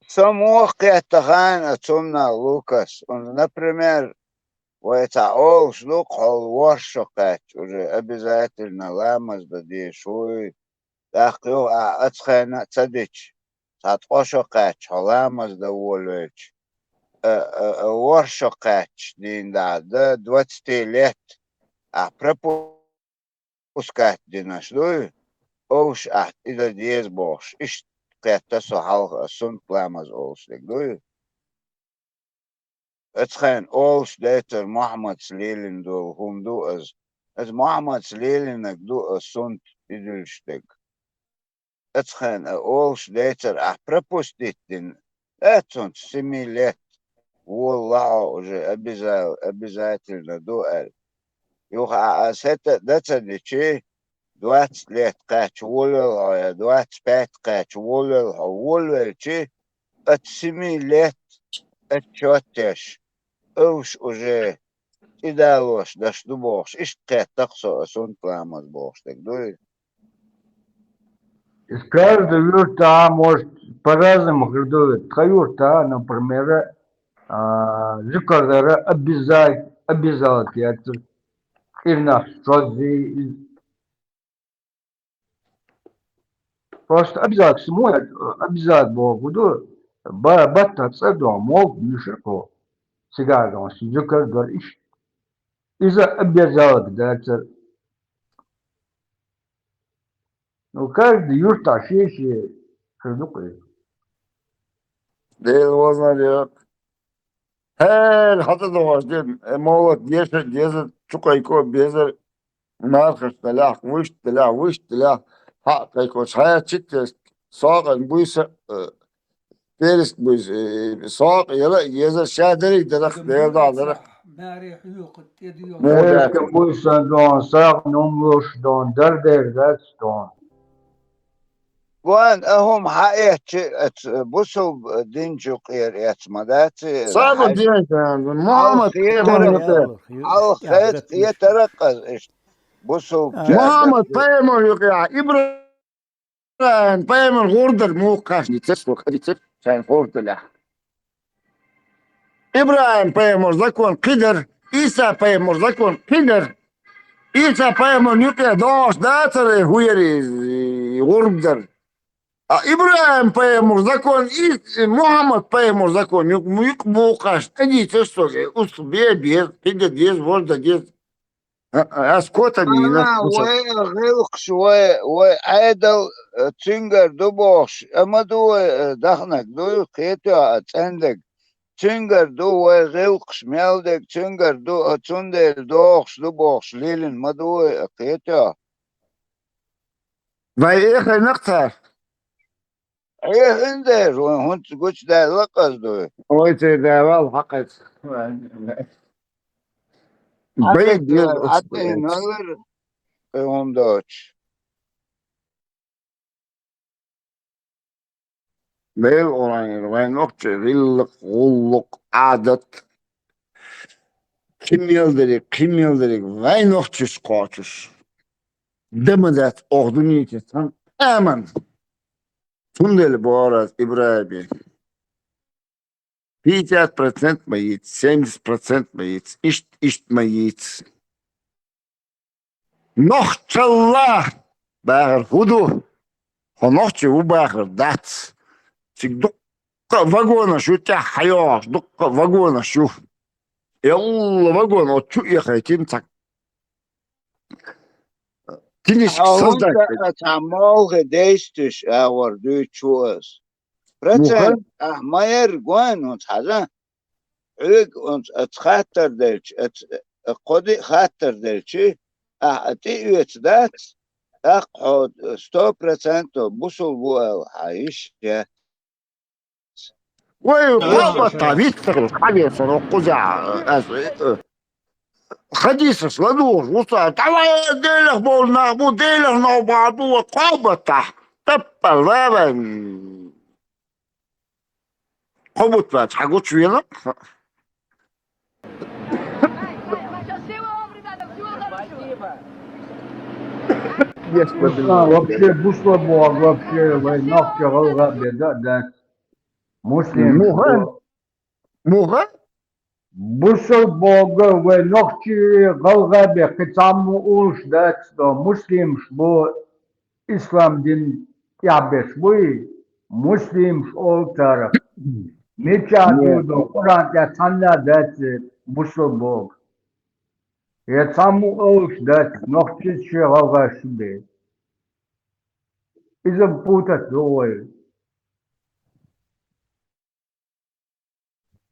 Со муха кхетта хаьна цунна, Лукас? Например, вай цхьа олуш ду, хьол ворхӀ шо кхаьчча, уже обязательно ламаз дан дезаш вуй. ТӀаккха юха ахь оцу хенахь а ца дича, цхьа ткъо шо кхаьчча, хьо ламаз дан волавелча, а, а, а, ворхӀ шо кхаьчча дийна дӀа, до двадцати лет ахь пропускать динарш дуй, уьш ахь и дан деза бохуш, иштта кхетта со хьалха, ас суннат ламаз олуш дерг дуй. Оцу хенахь олуш дацара, Мухьаммадс лелийна долу хӀума ду иза. Иза Мухьаммадс лелийнарг ду ас суннат и дуьллуш дерг. Оцу хенахь а олуш дацара, ахь пропустить дина, э, цунца семи лет волалахь хьо, уже обяза-, обязательно ду аьлла. Юха ахь ас хӀета а дан ца дичи, двадцать лет кхаьчча волавелла хьо, я двадцать пять кхаьчча волавелла хьо, волавелчи, оцу семи лет отчет деш, уьш уже и далош даш ду бохуш, иштта кхетта-кх со, ас суннат ламаз бохуш дерг дуй. Из каждый юртахь, может, по-разному хир ду. Тхан юртахь, например, а, зикар дар обяза-, обязаловать яцара. Кхин нах шоззи, просто обязаловать, самой обязаловать боху ду, ба-, баттахь цӀа дон, молла буьйшура кхо. Цигара дон, ши зикар дар иштта. Иза обязаловать дацара. Ну, каждый юртахь шен-шен хир ду-кх иза. Дела возна дела. ХӀара хьан тӀе догӀуш де, э, молла деша а деза, чу кхайко а беза, мархаш далахь, вуьшта далахь, вуьшта далахь, хьа а кхайкхочу хьаьрча а тесна, сагӀан буьйса, э, персик буьйса, э, сагӀа яла а еза, ша дерриг дарах, Дела дӀа дарах. Маре хьоькху, тӀе доьху. Муха дац? Персик буьйса дон, сагӀа нумлуш дон, дар дер дац дон. Ван, а хӀума хьаэцчи, аца бусулба динчу кхера эц ма дац и? Саба хьаьж-, динчу, Мухьаммад хьалха пайхамар хетара, юкъе. Хьалха хет-, хетара-кх аз иштта. Бусулба А. чу Мухьаммад пайхамар юкъе, Ибрахим пайхамар гӀур дара муха кхаьчна дицара, дицара, шайна хӀорш далехь. ИбрахӀим-пайхамар закон кхин дара, Ӏийса-пайхамар закон кхин дара. Ӏийса-пайхамарна юкъе догӀуш дацара хӀу яра иза, гӀурба дара. А ИбрахӀим-пайхамар закон, и, Мухьаммад-пайхамар закон юкъ-, юкъ мукъаш тӀедийцар соге, уст бе беза, кхин де деза, вож де деза. А, а, ас котам йина, Ана, куча. Вай гӀиллакхаш, вай, вай Ӏедал, э, цуьнгара ду бохуш, а ма ду вай, э, даханарг ду, кхетий хьо, а цӀендерг. Цуьнгара ду вай гӀиллакхаш мел дерг, цуьнгара ду, а цундела догӀуш ду бохуш, лелийна ма ду вай, а кхетий хьо. Вай эхайна-кх цара. Эхина дера, вайн хӀунца гучудаьлла къаз ду? Ой, церан давал хьакъаца. Хьакъаца, Байд еза хьакъаца оцу хӀума доцуш. Бел Къуръан, вайн нохчий гӀиллакх, гӀуллакх, Ӏадат, кхин мел дерриг, кхин мел дерриг, вайн нохчаш кхочуш. Дан ма дац оха дуьнен чу цхьана къаман. Цундела бохура ас ИбрахӀиме: пятьдесят процент ма йийца, семьдесят процент ма йийца, иштта, иштта ма йийца. Нохчалла бахар хӀун ду? Хьо нохчи ву бахар дац. Цига дуккха а вагонаш ю, тӀехь хьайогӀуш, дуккха а вагонаш ю. Элла вагон оцу чу а эхайтина цхьа кинишка. Хьо хӀунда создать. Цхьа молхе действующий агӀор дуьйцу ас? Процент, муха? Ахь ма яра гойн хӀунца хьажа. Хьоьга хӀунца аца хаттар делча, аца, а, кхо-диъ хаттар делчи, ахь а тӀеоьцу дац, тӀаккха хьо сто процентов бусулба ву аьлла хьан йиш яц. Вай, кхоба тӀа виттарал хьавесар, кхузахь, ас, э, хадисаш ладугӀуш ву со, давай, Делах бовла нах бу, Делах нах бу, кхоба тӀа, таппа, вай, вай. Кхо бутт вац, хьан гучувела? Вообще, бусулба вообще вай нохчий гӀалгӀа бен да а дац. Муслим. Муха? Муха? Бусулба вай нохчий гӀалгӀа бен кхин цхьаммо олуш дац, но муслимаш бу, ислам дин тӀехь берш буй, муслимаш олу царах. Мичахь дуьйна Къуръан тӀехь цхьанна а дац бусулба боху. Я цхьаммо олуш дац, нохчий шен гӀалгӀа шу бен. Иза путать ду вай.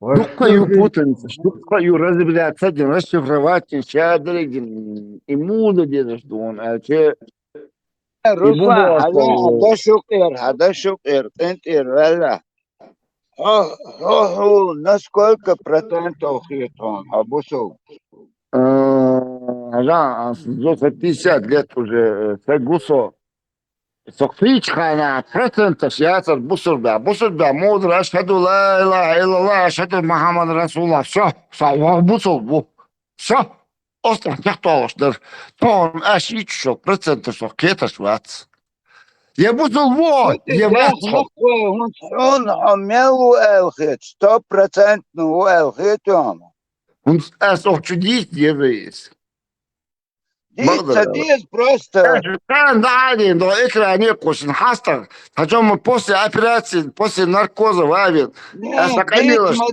Дуккха ю путаницаш, дуккха ю разобраться дина, расшифровать дина, ша дерриг дина, и муха дезаш ду хьуна аьлча, Руслан, хьан даш юкъера, хьан даш юкъера, къинтӀера ваьлла. Хьо, хьо, хьо, насколько процентов хета хьуна, хьо бусулба? Э, хьажа, а, за пятьдесят лет уже, э, стаг ву со. Со кхечу хенахь проценташ яцара бусурба. Бусурба муха дара, ашхаду ла илаха иллаллах, ашхаду Мухаммад расулуллах. Всё, со вон бусурба ву. Всё. Оцу тӀехь чекхдолуш дара. Тхуна аш йича шо проценташ со кхеташ вац. Я бусурба ву, я вац хьо. Хьуна хьо мел ву аьлла хета, сто процентов ву аьлла хета хьуна. ХӀунда ас охьа чу дийца деза иза. Дийца ца деза просто. Ас царна дӀа а дина, до экране а кхуссина, хьастагӀа, хьан чомма после операции, после наркоза ван а вина. Ас къамелаш. Дийца ма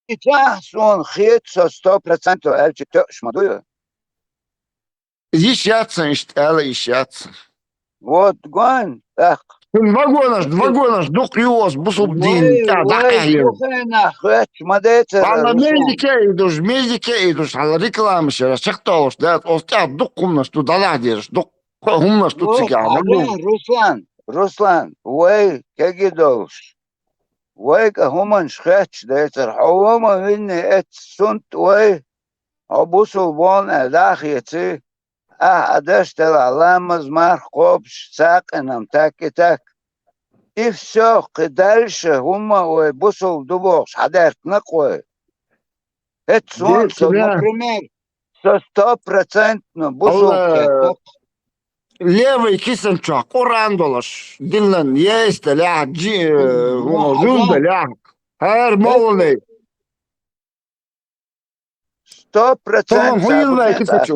дийцахь, суна хета со сто процентов аьлча тоьуш ма ду. Йиш яц сан иштта, ала йиш яц сан. Вот, гон, тӀаккха. Шун вагонаш, вагонаш дукха ю оцу бусулба дийнна тӀехь дӀакхехьа. Вай, вай, дукха хенахь хоьттуш ма децара, Руслан. Мезике а идуш, мезике а идуш, хьала рекламаш яра, чекхдолуш дац, оцу тӀехь дукха хӀуманаш ду, дӀадахьа дезаш, дукха хӀуманаш ду цигахь, вагон. Руслан, Руслан, вай кегий долуш. Вайга хӀуманаш хоьттуш децара, хьо вон ма винне эццу сунт вай, хьо бусулба вон аьлла дӀа а хеций, ахьа а даш делахь, ламаз, марха кхобуш, цхьаъ къинам так и так. И всё, кхин дальше хӀумма а вай бусулба ду бохуш хьадаьртина-кх вай. ХӀетта суна со, например, со стопроцентно бусулба кхетта. Левый кисан чохь Къуръан долуш, диллан, есть делахь, жи-, э, жуз делахь, хӀара молланай. Сто процентов. Тахана хӀун йилла киса чу?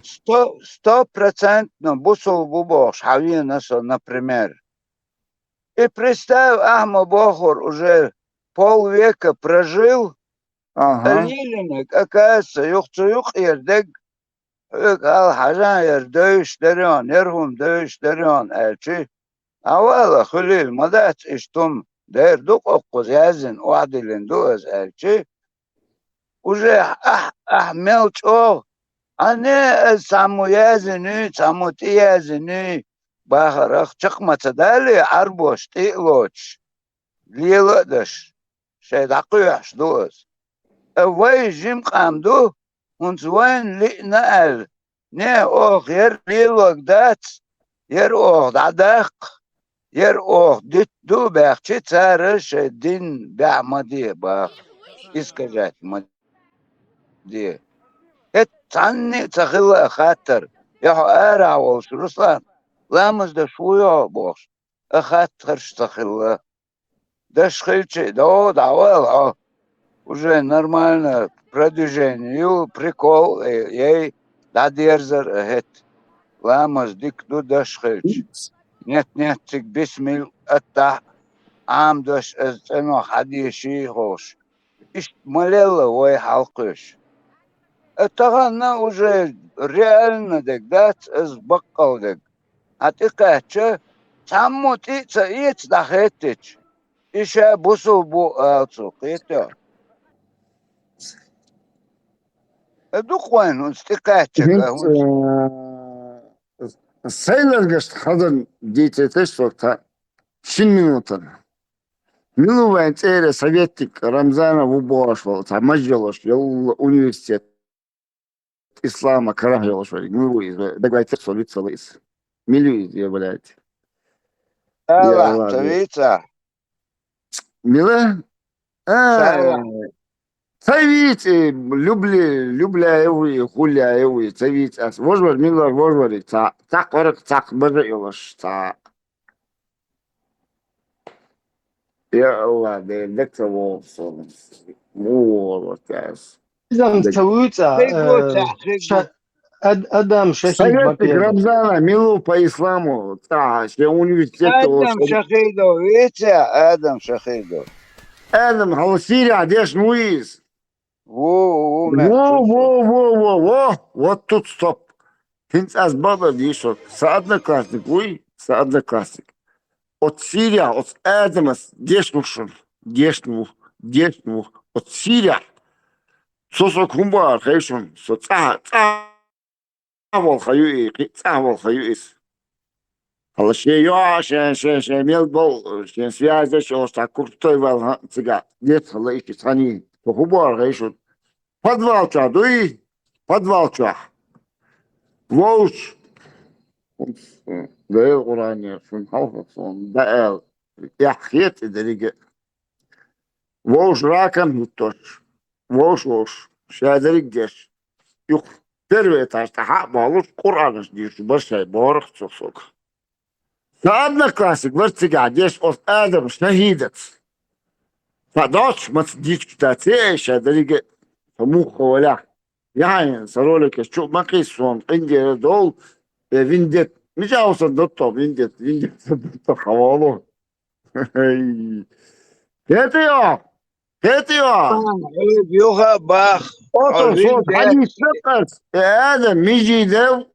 Сто, сто процентов бусулба ву бохуш хьан вена со, например. И представь, ахьа ма бохура, уже полвека прожил, а лелийнарг, оказывается, юха цу юкъера дерг, хьоьга хьалха хьажа, яра девзаш дара хьуна, яра хӀума девзаш дара хьуна аьлчи, Ӏа вала, хуьлийла ма дац иштта хӀума, дера ду-кх оцу кхуза яздина, охьадиллина ду аса аьлчи, уже ахь, ахь мел чӀогӀа, Ӏа не, аса цхьаммо яздинуй, цхьаммо тӀеяздинуй бахарах чекх ма ца далий, Ӏарбош тӀе а лоцуш, лела а даш, шайн дӀакхоьхьуш ду аса. Ткъа вай жима къам ду, хӀунца вайна лиъна аьлла, не, оха яра лелорг дац, яра оха дӀадаккха, яра оха дитт ду а баьхчи, цара шайн дин баьӀ ма де баха, искажать ма де. ХӀетта цхьанне а ца хилла а хаттар, я хьо арахь волуш, Руслан, ламаз даш вуй хьо бохуш, а хаттарш ца хилла. Даш хилча а, догӀу дӀавала хьо. Уже нормально продвижение ю, прикол, э, ей, дӀадерзар а хӀетта. Ламаз дика ду даш хилча. Нет, нет, цига бисмилла аттахь, Ӏамадаш, аса цӀено хьадеший ховш. Иштта ма лелла вай хьалкхуьйш. Э, тахана уже реально дерг дац, аса баккъал дерг. Хьан тӀекхаьчча, цхьаммо тӀе а ца эца дӀахеттича, и ша бусулба ву ала цо, кхетта? Э, дукха вайн хӀунца тӀекхаьчча, хӀинца, хӀунца? Э, сайларгаш хазан дийцайташ сорта шин минутан. Мила вайн цӀера советник Рамзанов ву бохуш вала, цхьа маж йолуш, йолла университет ислама карахь йолуш вара. Мила ву иза? Дагавайтира со вицала иза. Мила ву иза, я, блядь? Аллах, я Аллах, ца вийца? Мила? А, ца вийца, Любли-, Любляев ву, Хуляев ву, ца вийца ас. Вожвар, мила вожвар, ца, цхьа кхорак, цхьа бажа йолуш, ца. Я Аллах, де, декца вовсун. Ву, вот, яс. Изам ца вуьйцӀа, Хиго, э, ца, хиго. Ша-, Ад-, Адам Шахид советник Бакиев. Рамзана, мила ву по исламу, цӀа, шен университет Адам Шахидов, вийца, Адам Шахидов. Адам, хьала Сирия дешна ву иза? Ву, ву, ву, мех, ву, ву, ву, ву, вот тут стоп. ХӀинца ас бакъдар дийшо, сан одноклассник вуй, сан одноклассник. Оцу Сирия, оцу Адамас дешна ву шуна, дешна ву, дешна ву. Оцу Сирия. Со, со хӀун бахара хай шуна, со цӀа, цӀа волха ю и, кхин цӀа волха ю иза. Хьала шен йоӀ, шен, шен, шен мел бол, шен связь йолуш цхьа курстой ваьлла цигахь, децхьала иши цхьаний. Со хӀун бохур хай шуна? Подвал чохь дуй? Подвал чохь. Вовш. Дела Къуръане, шуна хьалха суна даьӀал, эхь хета и дерриге. Вовш раком хӀуттуш. Вовш, вовш. Ша дерриг деш. Юха первый этаж тӀехьа а болуш, Къуръанаш дийшуш бара шай бохург цо сога. Сан одноклассник вара цигахь деш оцу Адам Шахидаца. Сан доцуш маца дийцуш дац, эй, ша дерриге а, сан муха валахь. Яхьа, сан роликаш чу а ма кхийса, суна къиндера долу, э, виндет. Мича хьо сан доттагӀа виндет, виндет сан доттагӀа хьан волу? Хетий хьо? Хетий хьо? Юха бах. Ото со хьадийцира ас. Э, Адам, мижий дев.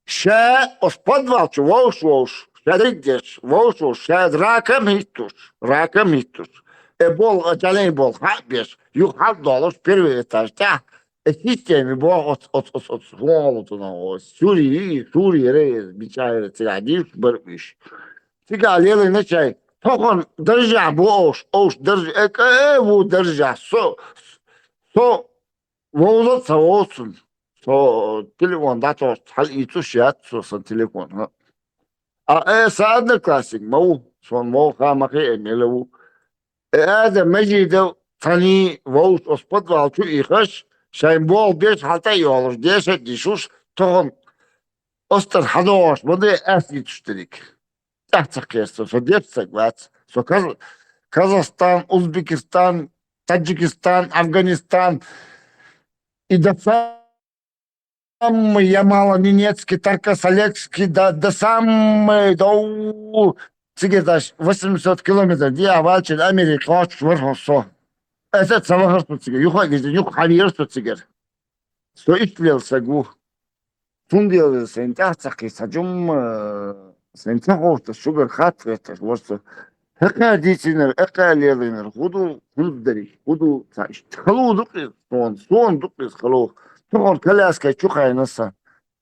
Ша оцу подвал чу вовш-вовш, ша дерриг деш, вовш-вовш, ша раком хӀиттуш, раком хӀиттуш. Э, болу, а, чалей болу хьа а беш, юха хьал а долуш, первый этаж тӀехь, э, система боху оцу, оцу, оцу, оцу, хӀун олу цунах, оцу, Сури, Сури яра иза, мича яра, цигахь дийшуш бара уьш. Цигахь лелийна чай, тохана даржехь бу овш, овш дарж-, э, кӀа, э, ву даржехь, со, со, Вовза а ца вовцун. Со телефон дӀатохуш, хьала ийцуш яц со сан телефон, хӀа. А, э, сан одноклассник ма ву, сон вовха ма хиъа мила ву. Э, Адам Мажидов цхьаний вовш оцу подвал чу ихаш, шайн болу беш хьал тӀе а йолуш, деша а дишуш, тохана астар хьадогӀуш ма де, ас ийцуш дерриг. ТӀаьхьа ца кхерса, со деш стаг вац. Со Каз-, Казахстан, Узбекистан, Таджикистан, Афганистан, и до самой Ямало-Ненецкий, Тарко-Салерский, до, до самой, до, цига даже восемьсот километров, диа валча Америка кхочуш вара со. Эца ца вахар со цига, юха а веза, юха хьавера со цигара. Со иштта лела саг ву. Цундела сайн тӀаьхьа ца кхийса, хьан жумма, сайн ца ховташ, шугара хатта гӀерташ вара со. ХӀекха дийцинарг, хӀекха лелийнарг, хӀун ду, хӀунда дерриг, хӀун ду, ца иштта хало ду-кх иза, суна, суна ду-кх иза хало. Тохана коляскай чу хайна сан.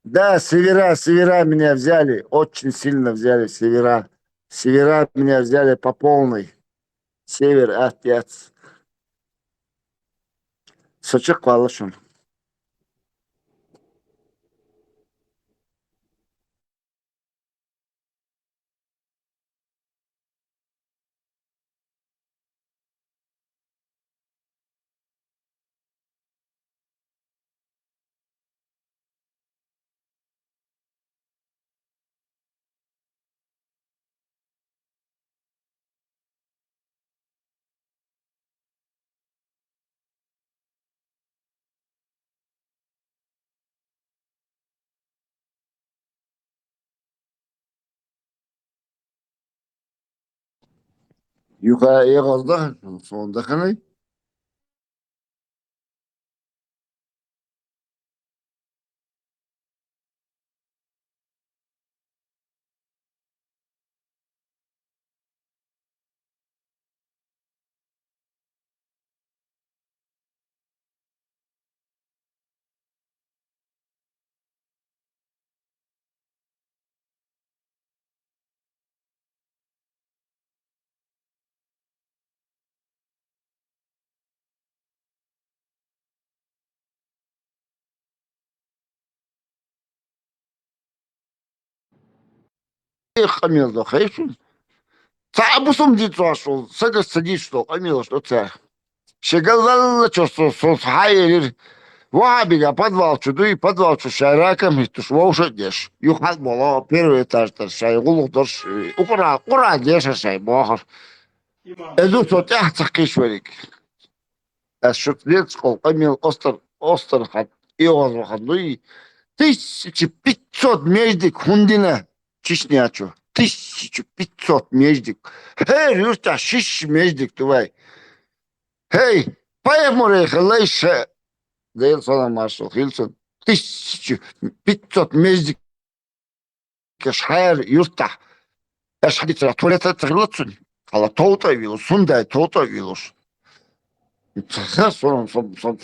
Да, Севера, Севера меня взяли, очень сильно взяли Севера. Севера меня взяли по полной. Север атта яц. Со чекхвалла шуна. Юха эгӀазда, сонда ханай. къамел до хай шуна. Цхьа а бусалба дин цӀош волу сагаш ца дийцуш долу къамелаш до цара. Шен галваьллачуьра со, со схьаэлира. Вахьабига подвал чу дуй, подвал чу шайн ракам хӀиттуш вовшах а деш. Юха хьалаболу первый этаж тӀера шайн гӀуллакх долуш, Къуръан, Къуръан дешар шайн бохура. Иза ду со тӀаьхьа ца кхиш верг. Ас шуьца дезачкъал къамел остар, остар хьан, оьгӀаз вахан дуй. Тысяча пятьсот междик хӀунда дина Чечня чу? Тысяча пятьсот междик. ХӀара юьртахь шишша междик ду вай. ХӀей, пайхамарий хилла ша, Делан салам маршалла хилла цунна. Тысяча пятьсот междик. Кеш хьара юьртахь. Аша хьадийцарехь, туалет а ца хилла цуьнан. Хьала товтӀа а вилуш, сундай товтӀа а вилуш. Ца ха, со, со, со,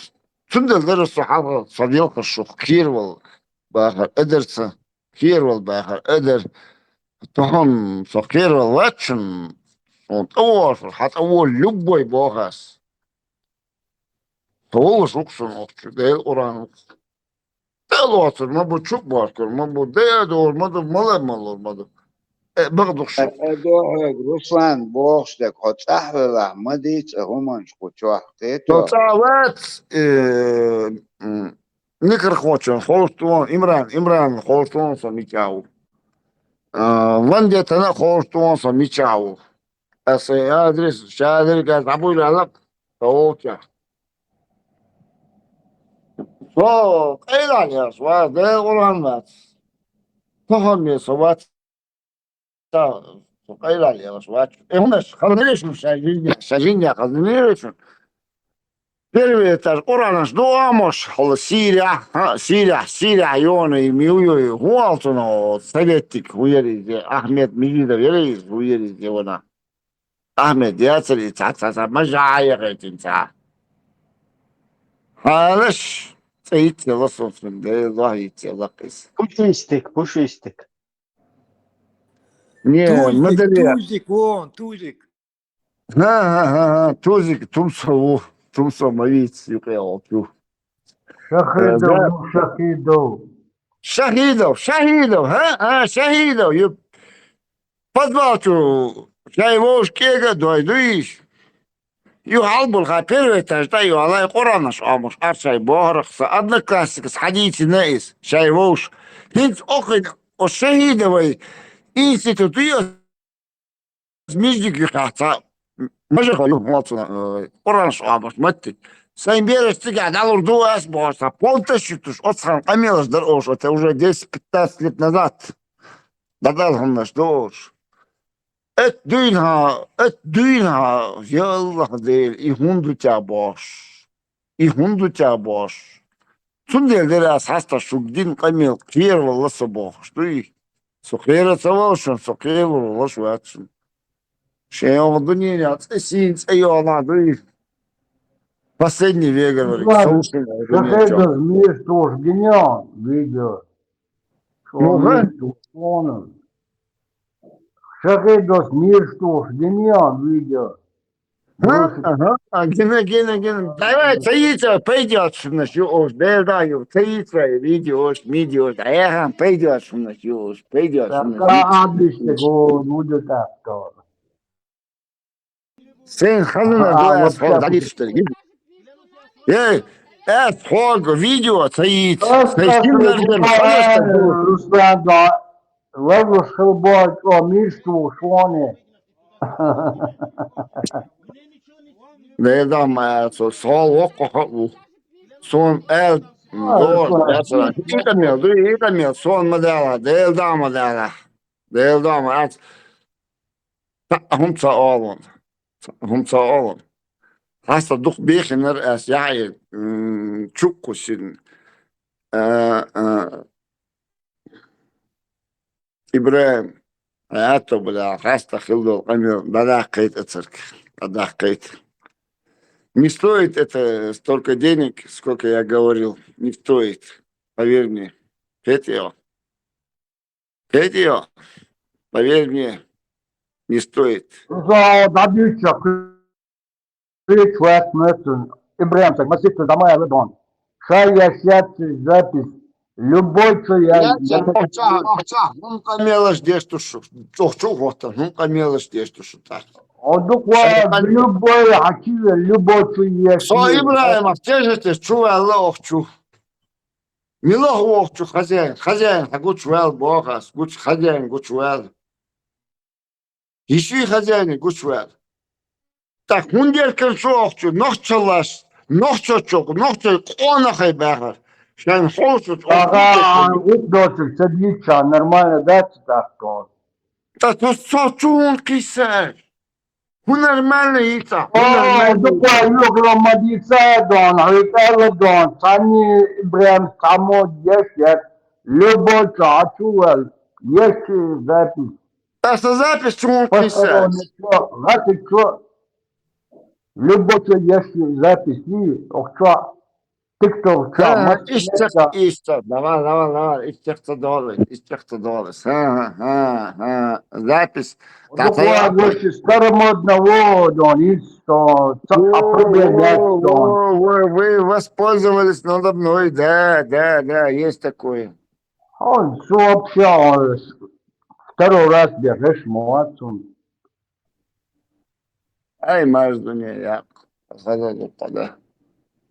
цундела дара со хьалха, со велхар шух кхеравала бахар адарца, кхеравала бахар адар. Тахана со кхеравала вац шуна, суна тӀе вогӀур, хьан тӀе вогӀу любой боху ас. Со волуш ву-кх шуна оцу чу, Делан Къуръан ву-кх. ТӀе а лоцур ма бу, чу а бохкур ма бу, де а догӀур ма ду, мала а малур ма ду. Э, бакъ ду-кх шу. Ткъа до хьоьга, Руслан, бохуш дерг, хьо цӀахь велахь, ма дийца хӀуманаш кху чохь, кхето. Со цӀахь вац, э, м, Никархочун ховшто вон, Имран, Имран ховшто вон со мичахь ву. А, Вандетана ховшто вон со мичахь ву. Аса адрес, ша адрес дӀабуьйлу аьлла, со волчохь. Со къайлахь лелаш вац, Делан Къуръан вац. Тахана со вац, со къайлахь лелаш вац. Э, хӀунаш, хаза лелаш ву ша жиннех, ша жиннех хаза лелаш ву. Первый этаж Къуръанаш ду амош, хьала Сирия, ха, Сирия, Сирия, Йона, и Миуйо, и хӀун алцуно, советик, хӀун яра иза, Ахмед Мижидов яра иза, хӀун яра иза, вана. Ахмед яцара и цхьа, цхьа, цхьа, ма жа а яхийтина цхьа. Хьалаш, цӀе йицъелла сон цунна, Делан дуьхьа йицъелла-кх иза. Пушистик, пушистик. Не, Тузик, ма даре. Тузик, вон, Тузик. ХӀа, хӀа, хӀа, хӀа, Тузик, Тумсо ву, Тумсо ма вийца юкъе волчу. Шахидов, Э, да. Ну, Шахидов. Шахидов, Шахидов, хӀа? А, Шахидов, ю-, подвал чу шайн вовшах кӀега а дой, дуйш? Ю хьалбулха первый этаж тӀе ю, алай Къуръанаш омуш, аршай бохарах са одноклассникас хьадийцина иза, шайн вовшах. ХӀинца охин, о Шахидовай институт ю, миждиг юххьехь цхьа мажахо ю, моцу, э, Къуръанаш омуш маттиг. Сайн бераш цигахь дӀалур ду ас бохуш, цхьа понташ ю туш, оцу хан къамелаш дара оша, это уже десять-пятнадцать лет назад. ДӀадала хӀуманаш ду оша. Эт дуьйна хьан, эт дуьйна хьан, я Аллах Дела, и хӀунда ду тя бохуш? И хӀунда ду тя бохуш? Цундела дера ас хьаста шуьга дина къамел кхеравалла со бохуш дуй? Со кхера ца валла шуна, со кхералур валаш вац шуна. Шен йогӀу дуьненахь цӀе сийна цӀе йогӀу дуй? Последний вегар вариг. Ладно, сов шуна дуьнен чохь. Шахидов Миша тоже гениал видео. Шо Ну, ха? Миша тоже. Шахидов Миша тоже гениал видео. Ага, ага. А, гина, гина, гина. Давай, ца йийца, пайда йоцуш хӀуманаш ю оша, Дела дуьхьа ю. Ца йийца, видеош, мидеош. Даяхан, пайда йоцуш хӀуманаш ю оша, пайда йоцуш хӀуманаш ю. Сайна хазна ду ас хьо дӀадийцуш дерг. Эй, ас хьога видео ца йийца. Сайн шин ларган, конечно, ду. Руслан, да, лазуш хила боху, Миша ву шоне. Дедам, а, со, сол воккха хо ву. Сон аьл, дор, яцара. Икъамел, ду, икъамел, сон ма дала, Дела да ма дала. Дела да ма, ас. Та, хӀум ца олун. Та, хӀум ца олун. Хьаста дукха бехинар ас, яхье, м, чуккху син. А, а, Ибрахим, хьан атто, бля, хаста хила долу къамел дӀадаккхайта ацарг, дӀадаккхайта. Не стоит это столько денег, сколько я говорил. Не стоит. Поверь мне. Кхетий хьо? Кхетий хьо? Поверь мне. Не стоит. Руслан, дӀадуьйцу, кхечу вац моьттун. Ибрахим, саг масийтта дӀа ма аьлла дон. Ша еш яц иза запись. Любой цо я, Охча, охча, хӀун къамелаш деш ду шу? Охчу хотта, хӀун къамелаш деш ду шу тӀаккха? Одуква любой хьачиве, любой цо еш. Со Ибрагьимов тешатес чу ваьлла охчу. Мила охчу хозяин, хозяин хьа гучу ваьлла бохас, гучу хозяин гучу ваьлла. Иши хозяин гучу ваьлла. Так, хӀун деркар шу охчу, нохчаллаш, нохчочо, нохча къонахай бахар. Шайн хьошу Ага, ут доцик, садича, нормально, да, цитахтон. Та ту со чун кисар. ХӀун нормально ица. О, дуква югла мадица дон, хайтала дон, сани Ибрагьим само еш, еш. Любой цо хьачувел, еш запись. Та со запись чун кисар. Гати чо. Любой цо еш запись, и охчо. Тикток, Ага, ишта, ишта. Давай, давай, давай. Ишта долы, ишта долы. Ха, ха, ха. Запись. Старомодно, вот он, и что, определять, что он. Вы, вы воспользовались надо мной, да, да, да, есть такое. Он что вообще, он второй раз бежишь, молодцом. Ай, между ней, я. Хаза да.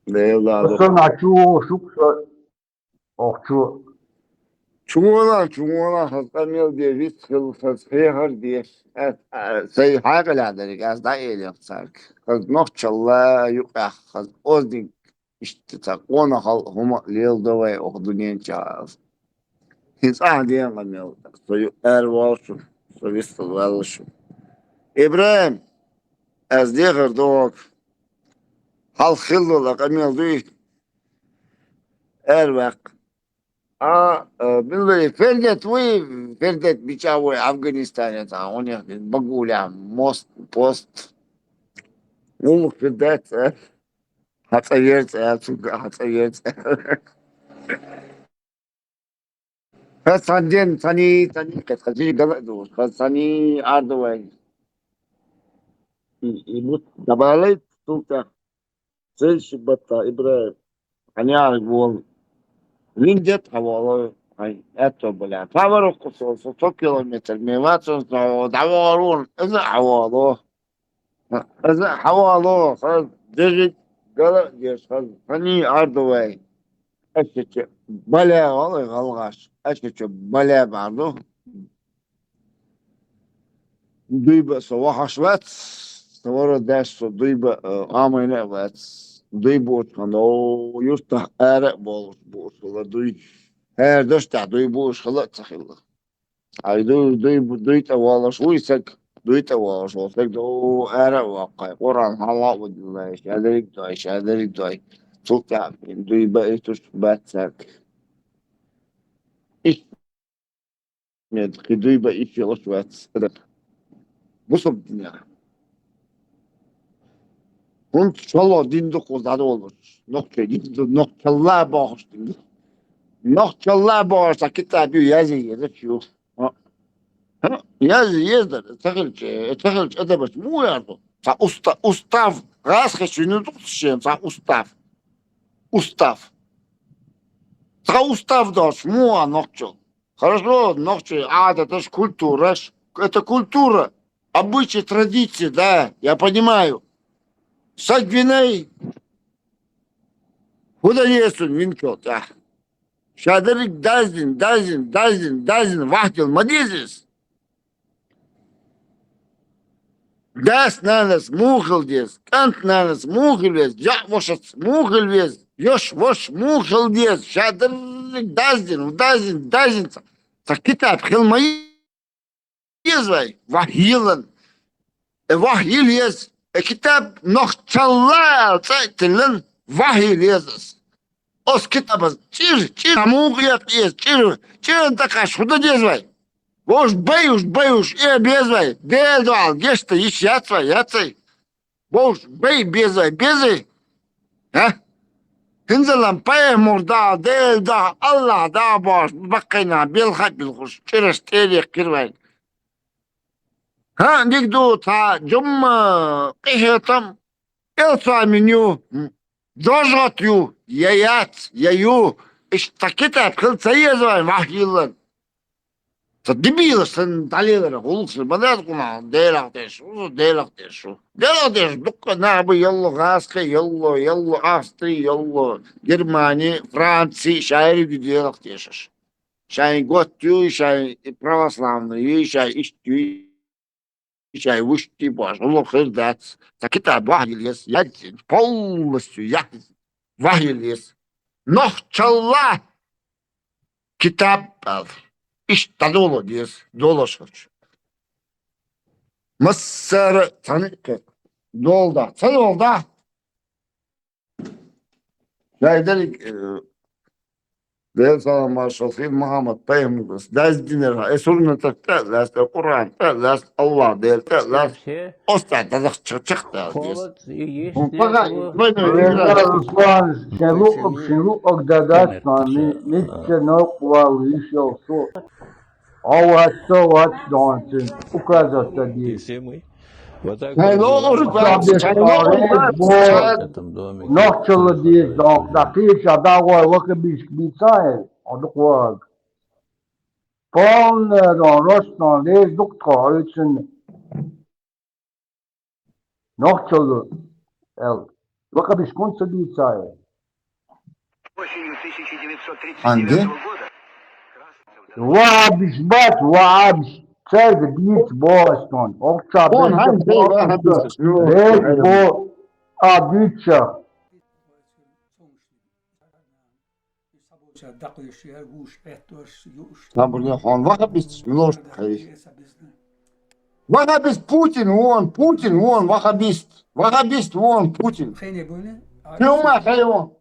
Да, я, да, да. Просто начу, шук, охчу. Чугуна, чугуна, хаз къамел де виц хил, хаз хехар де. Сай хьакъала дерик, аз да элем царк. Хаз нохчалла юкъах, хаз оздин ишта ца къона хал хӀума лел давай ох дунен чаз. Хин цӀа ден къамел, со ю эр волшу, со виц хил валшу. Ибрагьим, аз дехар дог. Хал хилла къамел дуй. Эр вакъ. А, э, билбали, Фердет вуй, Фердет бича вуй, Афганистане та, у них Багуля, мост, пост. Улух Фердет, э. ХьацӀа верцӀа, цуга хьацӀа верцӀа. Ха цанден, цани, цани, кет хази гала ду, ха цани ардавай. И, и мут дабалай тулта. Цельщик батта Ибрагьим. Хьаняр вол. Виндет хьаволо. Ай, это, бля. Поворот кусо, со сто километр. Ме вацон, со даварун. Иза хьаволо. Иза хьаволо. Ха, дежик гала деш, ха, хани ардавай. Ашече баля вала галгаш. Ашече баля барду. Дуйба со вахаш вац, со вара даш со дуйба, э, амайна вац. Дуйба учхана, о, юрта ара болуш, болуш, вала дуй. Хер даш та дуй болуш, хала цахила. Ай дуй, дуй, дуй та валаш, уй сак, дуй та валаш, вала сак, до ара вакай. Къуран хала удилай, шадарик дай, шадарик дай. Султа, дуйба итуш бацак. Иш Нет, хидуй ба иш ялаш вац. Бусуб диня. Хун шало дин ду кузад олуш. Нохче дин ду, нохчалла бахуш дин ду. Нохчалла бахуш, са китаб ю язи, язи ю. Ха? Ха? Язи, ездар, цагилче, цагилче, адабаш, му ярду. Са уста-, устав, газ хечуну духтушен, са устав. Устав. Са устав дош, му а нохчал. Хорошо, нохчий адаташ, культураш. Это культура, обычаи, традиции, да, я понимаю. Саг винай, худа есун винчот, а. Шадарик дазин, дазин, дазин, дазин, вахтил мадизис. Дас нанас мухил дез, кӀант нанас мухил вез, жаъ вошац мухил вез, йош вош мухил дез, шадарик дазин, дазин, дазин. Ца, ца китаб хил ма ез вай, вахьилан. Э, вахьил ез, э, китаб нохчалла цӀайтилан вахьил ез. Ос китабаз чир, чир, амуг ес, чир, чир такаш худа дез вай. Вош баюш, баюш, э, без вай. Дел дуал, гешта, иш яц вай, яцай. Вош бай, без вай, безай. А? Хинзалам пай мурда, дел да, Аллах да бош, баккайна, бел хат бил хуш, чираш тери кирвай. Ха, дик ду та, жумма, къихетам, эл самин ю, жожгат ю, я яц, я ю, Иштта китаб хила ца еза вайна вахьйиллан. Ца дибийла санна дӀалелара гӀуллакхаш ма дац гӀуна, Делах деш ву, Делах деш ву. Делах деш дуккха нах ба, йолло гӀазкхи, йолло, йолло Австри, йолло Германи, Франци, шаьриг Делах дешаш. Шайн готта ю, шайн православный ю, шайн иштта ю, шайн вуштий бош, гӀуллакх хир дац. Ца китаб вахьйилла еза, яздина, полностью яздина, вахьйилла еза. Нохчалла китаб ала. Иштта дӀадоладе деза, долаш хилча. Массара цхьана кхетта. Дола да. Ца дола да. Дай дерриг, э, Дела салам маршал хила Мухьаммад пайхамарас даздинарг, э, суннатах тӀа а лаьцна, Къуръан тӀа а лаьцна, Аллах Дела тӀа а лаьцна, остагӀа дезах чакхдала деза. ХӀун пага, вай, вай, вай, вай. Руслан, шен луъург, шен луъург дагац, ма, ми-, мичча новкъа валла йиш йолу со. Хьо вац, со вац, донцин, указать дан деза. Шайн луъург вац, шайн луъург вац. Нохчалла деза, донкъа, дӀа кхечахь дӀагӀой, вахабишка бийца а, хьо дукха вахарг. Полный дон, ростон, леза дукха тхо, хьоьцунна. Нохчалла аьлла. Вахабишка хӀунда ца дийца а? Хьанди? Вахабиш бац, вахабиш. Цаьрга дийца боху ас тхуна. Охьа чохь бен вахабиш, ю, леза бо, а дуьйцуш. Ша дакъош яр, вуш Ӏеттош, юуш. Набурна хьуна вахабисташ милош хьай. Вахабист Путин вон, Путин вон, вахабист. Вахабист вон, Путин. Хене буйне? Чума хай вон.